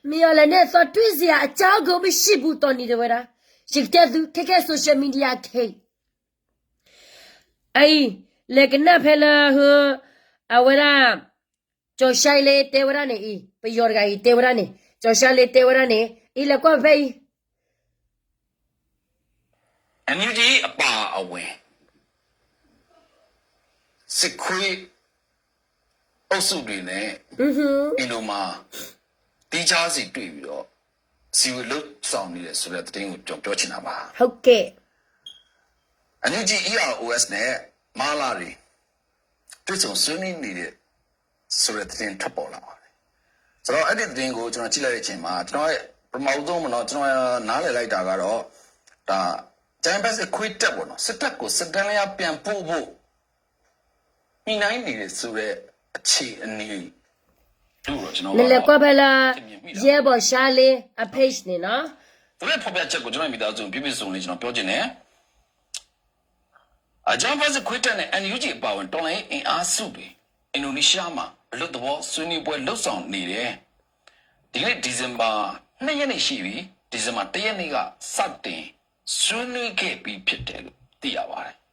မ့ၢ်အီၤလဲၤန့ၣ် သီတွံၢ်စ့ဧါ အကြောင်းကိုမရှိဘူး တီၢ်နံၤတဲဝဲဒၣ်, ယကတဲသု ခဲခဲ social media ခဲအံၤ အအံၤ လဲၤကနၣ်ဖဲလၢ အဝဲဒၣ် ကၠီၤၡါလ့တဲဝဲဒၣ်န့ၣ်အံၤ ပယီၤတဂၤအံၤတဲဝဲဒၣ်န့ၣ် ကၠီၤၡါလ့တဲဝဲဒၣ်န့ၣ် အံၤလဲၤကွၢ်ဖဲအံၤ NUG အပါအဝင် စစ်ခွေးအုပ်စုတွေနဲ့ အင်ဒိုမှာ သီးခြားစီတွေ့ပြီးတော့ စည်းဝေးလုပ်ဆောင်နေတယ်ဆိုတဲ့သတင်းကို ကျွန်တော်ပြောချင်တာပါ။ ဟုတ်ကဲ့။ NUG EROs နဲ့ မလတွေ တွေ့ဆုံဆွေးနွေးနေတယ်ဆိုတဲ့သတင်းထွက်ပေါ်လာပါတယ်။ဆိုတော့ အဲ့ဒီသတင်းကိုကျွန်တော်ကြည့်လိုက်တဲ့အချိန်မှာ ကျွန်တော်ရဲ့ပထမဦးဆုံးပေါ့နော် ကျွန်တော်နားလည်လိုက်တာကတော့ ဒါ တိုင်းရင်းသားစစ်ခွေးတပ်ပေါ့နော် စစ်တပ်ကိုစစ်တန်းလျားပြန်ပို့ဖို့ ညှိနှိုင်းနေတယ်ဆိုတဲ့အခြေအနေ နလဲၤကွၢ်ဖဲလၢ ယဲဘီၣ်ၡါလ့ အ page န့ၣ်နီၤ သူတို့ရဲ့ဖော်ပြချက်ကိုကျွန်တော်မိသားစုကိုပြည့်ပြည့်စုံစုံလေးကျွန်တော်ပြောချင်တယ်။ အကြမ်းဖက်စစ်ခွေးတပ်နဲ့ NUG အပါအဝင်တော်လှန်ရေးအင်အားစုတွေ အင်ဒိုနီးရှားမှာအလွတ်သဘောဆွေးနွေးပွဲလုပ်ဆောင်နေတယ်။ ဒီကနေ့ December နှစ်ရက်နေ့ရှိပြီ။ December တစ်ရက်နေ့ကစတင် ဆွေးနွေးခဲ့ပြီးဖြစ်တယ်လို့သိရပါတယ်။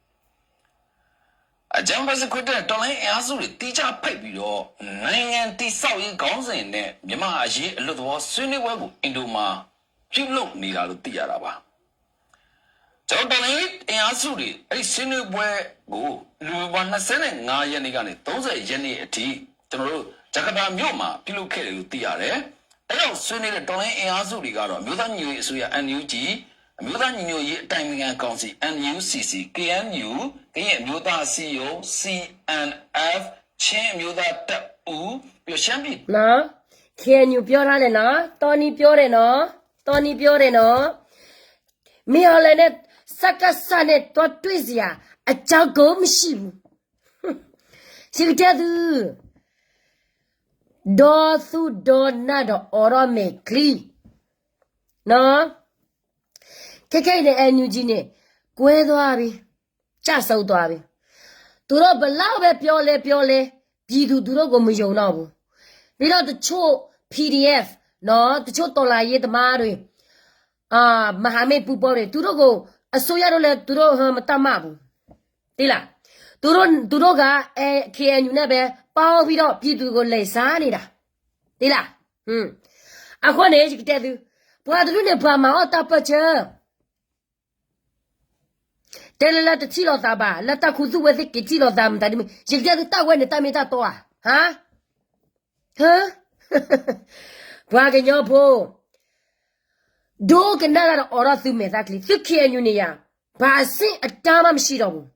အကြမ်းဖက်စစ်ခွေးတပ်နဲ့တော်လှန်ရေးအင်အားစုတွေသီးခြားဖိတ်ပြီးတော့နိုင်ငံတည်ဆောက်ရေးခေါင်းစဉ်နဲ့မြန်မာ့အရေးအလွတ်သဘောဆွေးနွေးပွဲကိုအင်ဒိုမှာပြုလုပ်နေတာလို့သိရတာပါ။ ကျွန်တော်တော်လှန်ရေးအင်အားစုတွေအဲ့ဒီဆွေးနွေးပွဲကို November နှစ်ဆယ့်ငါးရက်နေ့ကနေသုံးဆယ့်ရက်နေ့အထိကျွန်တော်တို့ဂျကာတာမြို့မှာပြုလုပ်ခဲ့တယ်လို့သိရတယ်။ တက်ရောက်ဆွေးနွေးတဲ့တော်လှန်ရေးအင်အားစုတွေကတော့အမျိုးသားညီညွတ်ရေးအစိုးရ NUG အမျိုးသားညီညွတ်ရေးအတိုင်ပင်ခံကောင်စီ NUCC၊ KNU ကရင်အမျိုးသားအစည်းအရုံး CNF၊ ချင်းအမျိုးသားတပ်ဦး ပြီးတော့ရှမ်းပြည် KNU ပြောထားတယ်နော် တီနံၤပြောတယ်နော် တီနံၤပြောတယ်နော် မ့ၢ်အီၤလဲၣ်န့ၣ် စကစ နဲ့ သွားတွေ့စရာအကြောင်းကိုမရှိဘူး ယကတဲသု ဒီသူဒီနၢ်ဒီးအိးထီၣ်မဲာ်ချံ နော် ခဲခဲအံၤန့ၣ် NUG န့ၣ် ကွဲသွားပြီ ကျဆုံးသွားပြီ သူတို့ဘယ်လောက်ပဲပြောလဲပြောလဲ ပြည်သူသူတို့ကိုမယုံတော့ဘူး ပြီးတော့တချို့ PDF နော် တချို့တော်လှန်ရေးသမားတွေ အာ မဟာမိတ်ပူးပေါင်းတွေ သူတို့ကို အစိုးရတို့လည်း သူတို့ ဟို မတတ်မှတ်ဘူး သိလား သူတို့ သူတို့က အဲ KNU နဲ့ပဲ ပေါင်းပြီးတော့ ပြည်သူကို လဲၤစားနေတာ သိလား ဟွန်း အဃိန့ၣ် ယကတဲသု ပှၤတဒူၣ်န့ၣ် ပှၤမၤအီၣ်တၢ်ပၢၢ်ဆၢ တဲလၢလၢတထံၣ်လိာ်သးဘၣ် လၢတၢ်ခူသူၣ်ဝဲသ့ၣ်က့ၤထံၣ်လိာ်သးမတၤဒ်မ့ၢ် ယကတဲသုတၢ်ဝဲန့ၣ် တၢ်မ့ၢ်တၢ်တီဧါ ဟါ ဟါ ပှၤကညီဖိ ဒိကနၣ်တၢ်ဒီးအိးထီၣ်သုမဲာ်သၣ်ချံ သု KNU န့ၣ်ယၤ ဘာအဆင့်အတန်းမှမရှိတော့ဘူး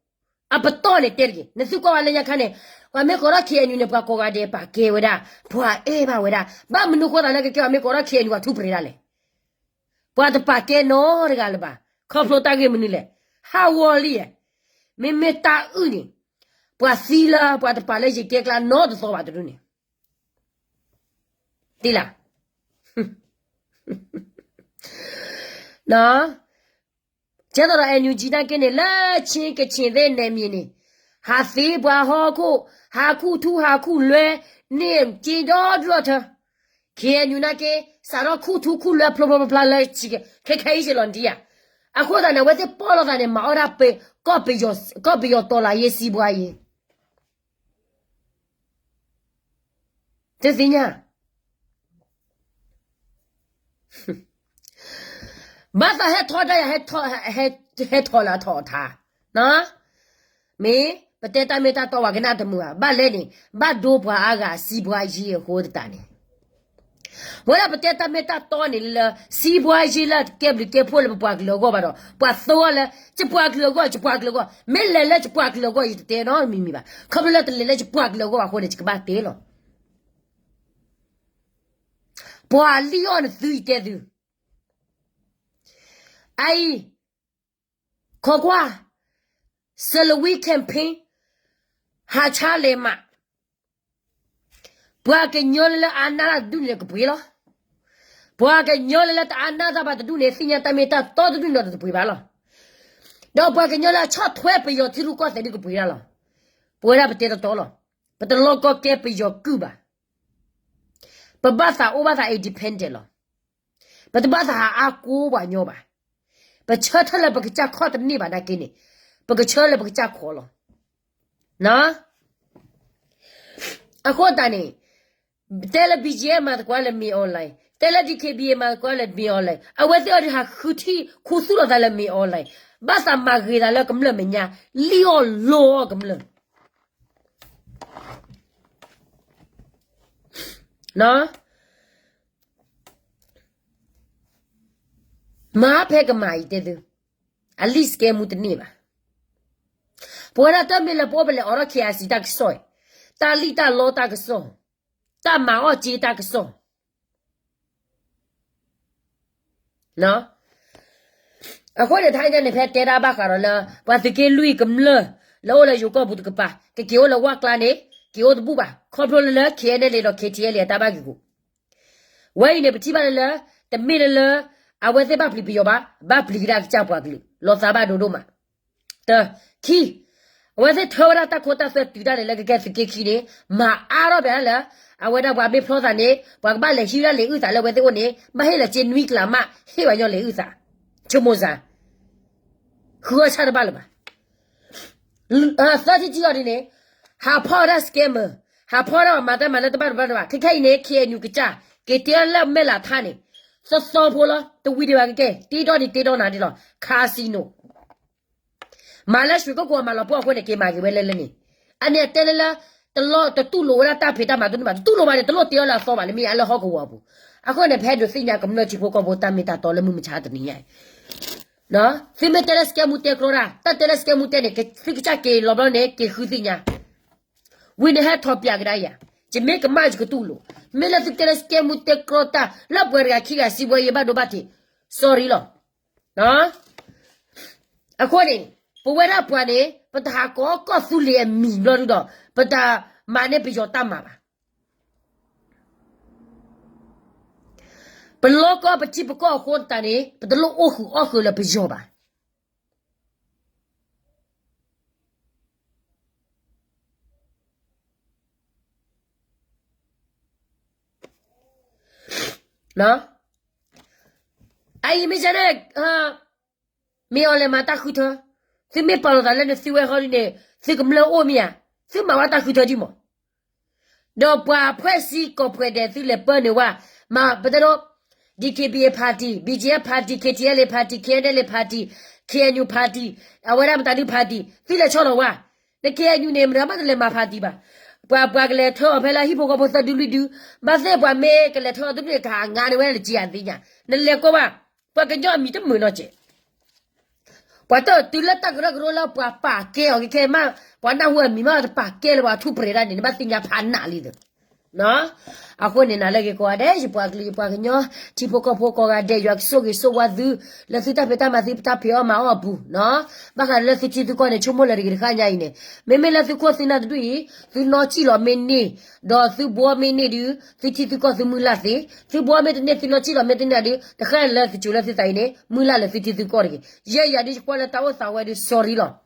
အပတီၢ်န့ၣ်တဲတက့ၢ် နသုကွၢ်ဝဲလၢညါခါန့ၣ် ပှၤမ့ၢ်ကိးထီၣ် KNU န့ၣ် ပှၤကိးဂၤဒဲးပာ်ကဲဝဲဒၣ် ပှၤအဲၣ်ဘၣ်ဝဲဒၣ် ဘၣ်မနုၤဃိသးလၢကကဲပှၤမ့ၢ်ကိးထီၣ် KNU ပှၤထူပရံးဒၣ်လဲာ် ပှၤတပာ်ကဲနီတဂၤလၢၤဘၣ် ခီဖျိတၢ်ဂ့ၢ်မနုၤလဲၣ် ဟးဝီလံ မ့မ့ၢ်တၢ်အုၣ်န့ၣ် ပှၤသံလၢပှၤတပာ်လၢယကဲကျါနီတသီဘၣ်တဒူၣ်န့ၣ် သ့လၢ ကဲသိးဒီး NUG နာ်က့န့ၣ် လၢ ချင်းကချင်သ့ၣ် နယ်မြေ န့ၣ် ဟးသ့ပှၤဟီၣ်ခိၣ် ဟးခူၣ်ထူဟးခူၣ်လွဲ န့ၢ်က့ဒီဒူၣ်ဒီထၢ KNU နာ်က့ စးထီၣ်ခူၣ်ထူခူၣ်လွဲဖျိဖျိဖျါဖျါလၢ ခဲခဲအံၤစ့ၢ်လီၤနထံၣ်ဧါ အဃိသတးန့ၣ် အဝဲသ့ၣ်ပီၢ်လိာ်သးန့ၣ် မၤအီၣ်ဒၣ်ပ ကီၢ်ပယီၤ ကီၢ်ပယီၤ တော်လှန်ရေး စီးပွားရေး တသ့ၣ်ညါ ဘၣ်သးဟဲထီဒါယၤ ဟဲထီၣ်လၢအထီၣ်အထါ, မ့ၢ်ပတဲတၢ်မ့ၢ်တၢ်တီ ပှၤကနၣ်တမုာ်ဧါ, ဘၣ်လဲၣ်န့ၣ် ဘၣ်ဒိပှၤအါဂၤ စီးပွားရေး အဃိသတးန့ၣ်, ဝဲဒၣ်ပတဲတၢ်မ့ၢ်တၢ်တီန့ၣ်လၢ စီးပွားရေး လၢတကဲဘျုးကဲဖှိၣ်လၢပပှၤကလုာ်အဂီၢ်ဘၣ်ဒီး ပှၤသိလၢ ယပှၤကလုာ်အဂီၢ် ယပှၤကလုာ်အဂီၢ်, မ့ၢ်လဲၤလၢယပှၤကလုာ်အဂီၢ် ယတတဲနီတမံၤမံၤဘၣ်, ခီဖျိလၢတလဲၤလၢယပှၤကလုာ်အဂီၢ်ဘၣ်အဃိန့ၣ် ယကဘၣ်တဲလီၤ. ပှၤလံၣ်အီၣ်နသုယတဲသု, အအံၤ ခိးကွၢ် Salween Campaign ဟးဆါလဲၤမး, ပှၤကညီလၢလၢအါနၢ်တဒူၣ်န့ၣ်ကပှ့ၤလီၤ. ပှၤကညီလၢလၢတအါနၢ်တၢ်ဘၣ်တဒူၣ်န့ၣ် သ့ၣ်ညါတၢ်မ့ၢ်တၢ်တီတဒူၣ်န့ၣ်ဒီးတပှ့ၤဘၣ်လီၤ. ဒီးပှၤကညီလၢအဆီၣ်ထွဲပယီၤထံရူၢ်ကီၢ်သဲးဒုးကပှ့ၤဒၣ်လီၤ. ပဝဲဒၣ်ပတဲတတီလီၤ. ပတလီၢ်ကီကဲပယီၤကုၢ်ဘၣ်. ပဘၣ်သးအိၣ်ဘၣ်သး independent လီၤ. ပတဘၣ်သးဟးအါကိးပှၤညီဘၣ်. ပဆၢထၢၣ်လၢပကစၢ်ခီၣ်တန့ၢ်ဘၣ်နာ်က့န့ၣ်, ပကဆၢလၢပကစၢ်ခီလီၤ. အဃိသတးန့ၣ်, တဲလၢ ဘီကၠံၣ်အ့ မၤသကိးလၢ မင်းအောင်လှိုင်, တဲလၢ ဒီကၠံၣ်ဘံၣ်အ့ မၤသကိးလၢ မင်းအောင်လှိုင်, အဝဲသ့ၣ်အီၤဒုးဟးဃုထံၣ်ခူသူၣ်လီၤသးလၢ မင်းအောင်လှိုင်, ဘၣ်သးမၤဂ့ၤသးလၢကမျၢၢ်မဲာ်ညါ, လံၣ်အီၣ်လိအီၣ်ကမျၢၢ် မၤဖဲကမၤအံၤတဲသု, အလံာ်စကဲမူတန့ၢ်ဘၣ်. ပဝဲဒၣ်တမ့ၢ်လၢပအိၣ်ပလဲၤအိးထီၣ် ခ့အစံ တၢ်ကစီၣ်အံၤ, တၢ်လံၣ်တၢ်လီတၢ်ကစီၣ်, တၢ်မၤအီၣ်က့တၢ်ကစီၣ် အဃိန့ၣ် တဟါညါန့ၣ် ဖဲတဲဒၣ်ဘၣ်ဃးဒီးလၢ ပှၤသုးက့လွံၢ်ကမျၢၢ် လၢအိၣ်လၢယိၤကီၢ်ပူၤတကပၤ ကက့ၤအိၣ်လၢဝၣ်ကျါန့ၣ် က့ၤအိၣ်တဘူၣ်ဘၣ် ခီဖျိလၢလၢ ခ့အၣ်နဲၣ်လ့ဒီး ခ့ထံအၣ်လ့ အတၢ်ဘၣ်ဂ့ၢ်ဂီၢ်, ဝဲအံၤန့ၣ် ပထံၣ်ဘၣ်လၢလၢ တမ့ၢ်လၢလၢ အဝဲသ့ၣ်ဘၣ်ပျံၤပယီၤဘၣ်, ဘၣ်ပျံၤကဒါကစၢ်ပှၤကလုာ် လီၤသးဘၣ်ဒိဒိၣ်မး တၢ, ခံ, အဝဲသ့ၣ်ထၢဝဲဒၣ်တၢ်ခိတၢ်သွဲတုၤတၢ်န့ၣ်လၢကကဲသုးက့ခံန့ၣ် မၤအါထီၣ်ပှၤလၢ အဝဲဒၣ်ပှၤမ့ၢ်ဖျီသးန့ၣ် ပှၤကဘၣ်လဲၤဟံးဝဲဒၣ်လံာ်အုၣ်သးလၢအဝဲသ့ၣ်အိၣ်န့ၣ် ဘၣ်ဟ့ၣ်လီၤစ့နွံကလးမး ဟ့ၣ်ပှၤညီလံာ်အုၣ်သး, ဆိကမိၣ်စ့ၢ်, ဃုအီၣ်ဆၣ်တဘၣ်လၢၤဘၣ် သၢထံၣ်တထံၣ်အီၤဒ်န့ၣ်, ဟးဖီၣ်ဝဲဒၣ် scammer, ဟးဖီၣ်ဝဲဒၣ်ပှၤမၤတၢ်မၤလၢတဘၣ်တဘၣ်တဘၣ်, ခဲခဲအံၤန့ၣ် ခ့အ့ၣ်ယူၣ် ကစၢ် က့ၤတ့လၢမဲၢ်လးထါန့ၣ်, သီသီဖိလီၤ, တဝံၤဒံးဘၣ်ကကဲ, တ့ဒီဒံးတ့ဒီနၤဒ်လီၤ, casino မၤလၢရွှေကုက္ကို အမၤလီၤပှီၢ်အဃိန့ၣ် က့ၤမၤက့ၤဝဲလၢလၢန့ၣ်, အန့ၣ်အတဲလၢလၢ တတူၢ်လိာ်ဝဲဒၣ်တၢ်ဖံးတၢ်မၤတန့ၢ်ဘၣ်, တတူၢ်လိာ်ဘၣ်န့ၣ် တလိၣ်တ့အီၤလၢအသီဘၣ် လၢမ့ၢ်အလၢဟီၣ်ကဝီၤအပူၤ, အဃိန့ၣ် ပဟဲဒုးသ့ၣ်ညါကမျၢၢ်ထံဖိကီၢ်ဖိတၢ်မ့ၢ်တၢ်တီလၢမုၢ်မဆါတနံၤညါအံၤ သုမ့ၢ်တဲလၢ scammer တဲကြီတၢ်, တၢ်တဲလၢ scammer တဲန့ၣ် သုကစၢ်က့ၤလီၤဘျီန့ၣ် က့ၤဃုသ့ၣ်ညါ, ဝံၤန့ၣ်ဟဲထီၣ်ပၠးကဒါယၤ, ယမ့ၢ်ကမၣ်ယကတူၢ်လိာ်, မ့ၢ်လၢသုတဲလၢ scammer တဲကြီတၢ် လၢပှၤတဂၤခံဂၤစံးဘှီယဲဘၣ်ဒိဘၣ်ထံး, sorry လီၤ. အဃိန့ၣ် ပဝဲဒၣ်ပှၤန့ၣ် ပတဟးကိးကီၢ်သူလ့ၤအမံၤဘျီဒုဒီး ပတမၤန့ၢ်ပယီၤတၢ်မၤဘၣ်. ပလီၢ်ကီၢ်ပထံပကီၢ်အဃိသတးန့ၣ် ပတလိၣ်အိၣ်ဃုာ်အီၣ်ဃုာ်လၢပယီၤဘၣ်. အအံၤမ့ၢ်န့ၣ် မ့ၢ်အီၤလဲၤမၤတၢ်ဃုထၢ, သုမ့ၢ်ပာ်လီၤသးလၢနသုဝဲဃီဒ်န့ၣ် သုကမျၢၢ်အိၣ်မ့ၢ်ဧါ, သုမၤဝဲတၢ်ဃုထၢဒ်မး ဒီးပှၤဖှဲးစ့ၢ်ကီးဖှဲးဒဲးသုလဲၤပၢနုာ်ဝဲ, မ့ၢ်ပတဲဒီး DKBA party, BGF party, KTLA party, KNLA party, KNU party, အဝဲဒၣ်မတၤဒု party သုလဲၤဆီလီၤဝဲ, န KNU န့ၣ် မတၤမးတလဲၤမၤ party ဘၣ်. ပှၤပှၤကလဲၤထၢအီၤဖဲလၢဟံၣ်ဖိဃီဖိသၢဒုလွံၢ်ဒု, ဘၣ်သ့ၣ်ပှၤမ့ၢ်ကလဲၤထၢအီၤတဒုန့ၣ် ကဟးငါန့ၢ်ဝဲလၢက့ၤအသ့ၣ်ညါ, နလဲၤကွၢ်ဘၣ်, ပှၤကညီအမံၤတမုာ်နီတစဲး ပှၤတတုၤလၢတၢ်ကရၢကရိလၢပှၤပာ်ကဲအီၤခဲခဲမး, ပှၤနၢ်ဟူအမံၤမး တပာ်ကဲလၢပှၤထူၣ်ပရဲးဒၣ်န့ၣ် နဘၣ်သ့ၣ်ညါဖးနးလံသ့ၣ်. အဃိန့ၣ် နၤလၢဂ့ၤကိးဂၤဒဲး ယပှၤကလုာ်ယပှၤကညီ ထံဖိကီၢ်ဖိကိးဂၤဒဲး ယွၤကဆိၣ်ဂ့ၤဆိၣ်ဝါသု လၢသုတၢ်ဖံးတၢ်မၤသုတၢ်ဖံးအီၣ်မၤအီၣ်အပူၤ, ဘၣ်ဃးလၢသုထံသုကီၢ်န့ၣ် ဆိကမိၣ်လၢတဂ့ၤတဃၣ်ညါအံၤန့ၣ်, မ့မ့ၢ်လၢသုခိၣ်သုနၢ်တဒူၣ်အံၤ သုနီၢ်စံၣ်လီၤမ့ၢ်န့ၢ်, ဒီးသုဘှီမ့ၢ်န့ၢ်ဒုး သုထံသုကီၢ်သုမုၢ်လၢ်သ့, သုဘှီမ့ၢ်တန့ၢ် သုနီၢ်စံၣ်လီၤမ့ၢ်တန့ၢ်ဒုး တဃၣ်လၢသုစိၤလၢသုသးအံၤန့ၣ် မုၢ်လၢ်လၢသုထံသုကီၢ်တဂ့ၤ. ယဲယၤဒုးယကွၢ်လၢတၢ်အိၣ်သးဝဲဒုး sorry လီၤ.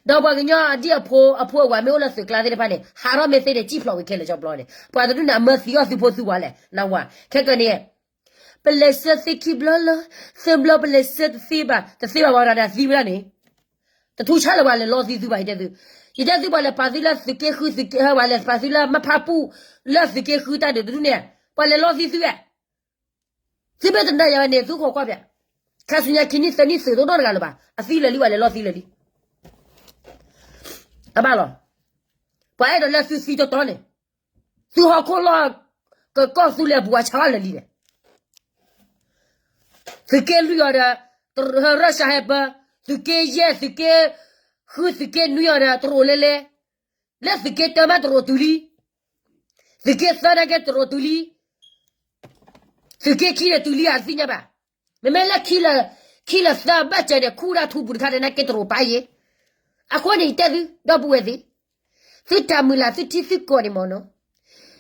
ဒီးပှၤကညီအဒံၣ်အဖိအဖိအဝၤမ့ၢ်အိၣ်လၢသုးကျါသ့ၣ်တဖၣ်န့ၣ် ဟးထီၣ်မ့ၢ်သ့န့ၣ် စံၣ်ဖျိးဝံၤခဲလၢာ်ကၠီပျီန့ၣ် ပှၤတဒူၣ်န့ၣ် အမၢသံအီၣ်သုဖိသုဝၤလဲၣ် နဝၤ, ခဲကနံၣ် ပလဲၤဆှၢသ့ခံဘျီလၢ သၢဘျီပလဲၤဆှၢတသ့ဘၣ် တသ့ဘၣ်ဝဲဒၣ်သံဝဲဒၣ်န့ၣ်, တထူဆါလၢပှၤလဲၤလီသံသုဘၣ် ယတဲသု, ယတဲသုပှၤလဲၤပာ်သုလၢသုးက့ဃုသုးက့ ပှၤလဲၤပာ်သုလၢမဖးပူၣ် လၢသုးက့ဃုတၢ်ဒုးတဒူၣ်န့ၣ် ပှၤလဲၤလီသံသုဧါ သုမ့ၢ်တနာ်ယၤဝဲန့ၣ် သုခိးကွၢ်ပၠး, ခါဆူညါခံနံၣ်သၢနံၣ်သုးဒိၣ်နီတဂၤလၢၤဘၣ် အသံလၢာ်လံ ပှၤလဲၤလီသံလၢာ်လံ, အဘၣ်လီၤ, ပှၤအဲၣ်ဒိးလၢသုသံတီတီန့ၣ်, သုဟီၣ်ခိၣ်လီၢ် ကကီၢ်သူလ့ၤအပူၤအဆါလၢာ်လံန့ၣ်, သုးက့လွံၢ်အီၤဒီး ရၢၢ်ရှါဟဲပၢ, သုးက့ယဲၢ် သုးက့ဃု သုးက့နွံအီၤဒီး တရိးလဲလဲ လၢသုးက့တၢမးတရိးတုၤလံ, သုးက့သၢနာ်က့တရိးတုၤလံ, သုးက့ခံန့ၣ်တုၤလံအတသ့ၣ်ညါဘၣ်, မ့မ့ၢ်လၢ ခံလၢာ်သၢဘၣ်စၢၤန့ၣ် ခူၣ်ဒၣ်ထူပူၤတခါဒီးနာ်က့တရိးပာ်ယဲ, အဃိန့ၣ် ယတဲသု ဒီပုၢ်ဝဲၢ်သ့ၣ်, သုတၢ်မုၢ်လၢ်သုထံသုကီၢ်န့ၣ်မ့ၢ်နီၤ,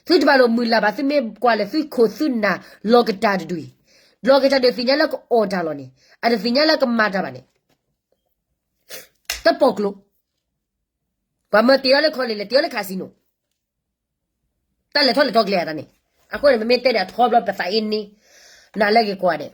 သုတဘၣ်လိာ်မုၢ်လၢ်ဘၣ် သုမ့ၢ်ကွၢ်လၢသုခိၣ်သုနၢ် လီၤကတၢၢ်တဒူၣ်အံၤ, လီၤကတၢၢ်ဒုးသ့ၣ်ညါလၢကအိၣ်တၢ်လီၤန့ၣ် အတသ့ၣ်ညါလၢကမၤတၢ်ဘၣ်န့ၣ် တၢ်ပိာ်ကျိ, ပှၤမၢတ့အီၤလၢခီလ့ၣ် လဲၤတ့အီၤလၢ casino, တၢ်လဲၤထီၣ်လဲၤထီကျဲအတၢ်န့ၣ်, အဃိန့ၣ် ပမ့ၢ်တဲဒီးအထီဘျီပသးအ့န့, နၤလၢဂ့ၤကွၢ်ဒဲး,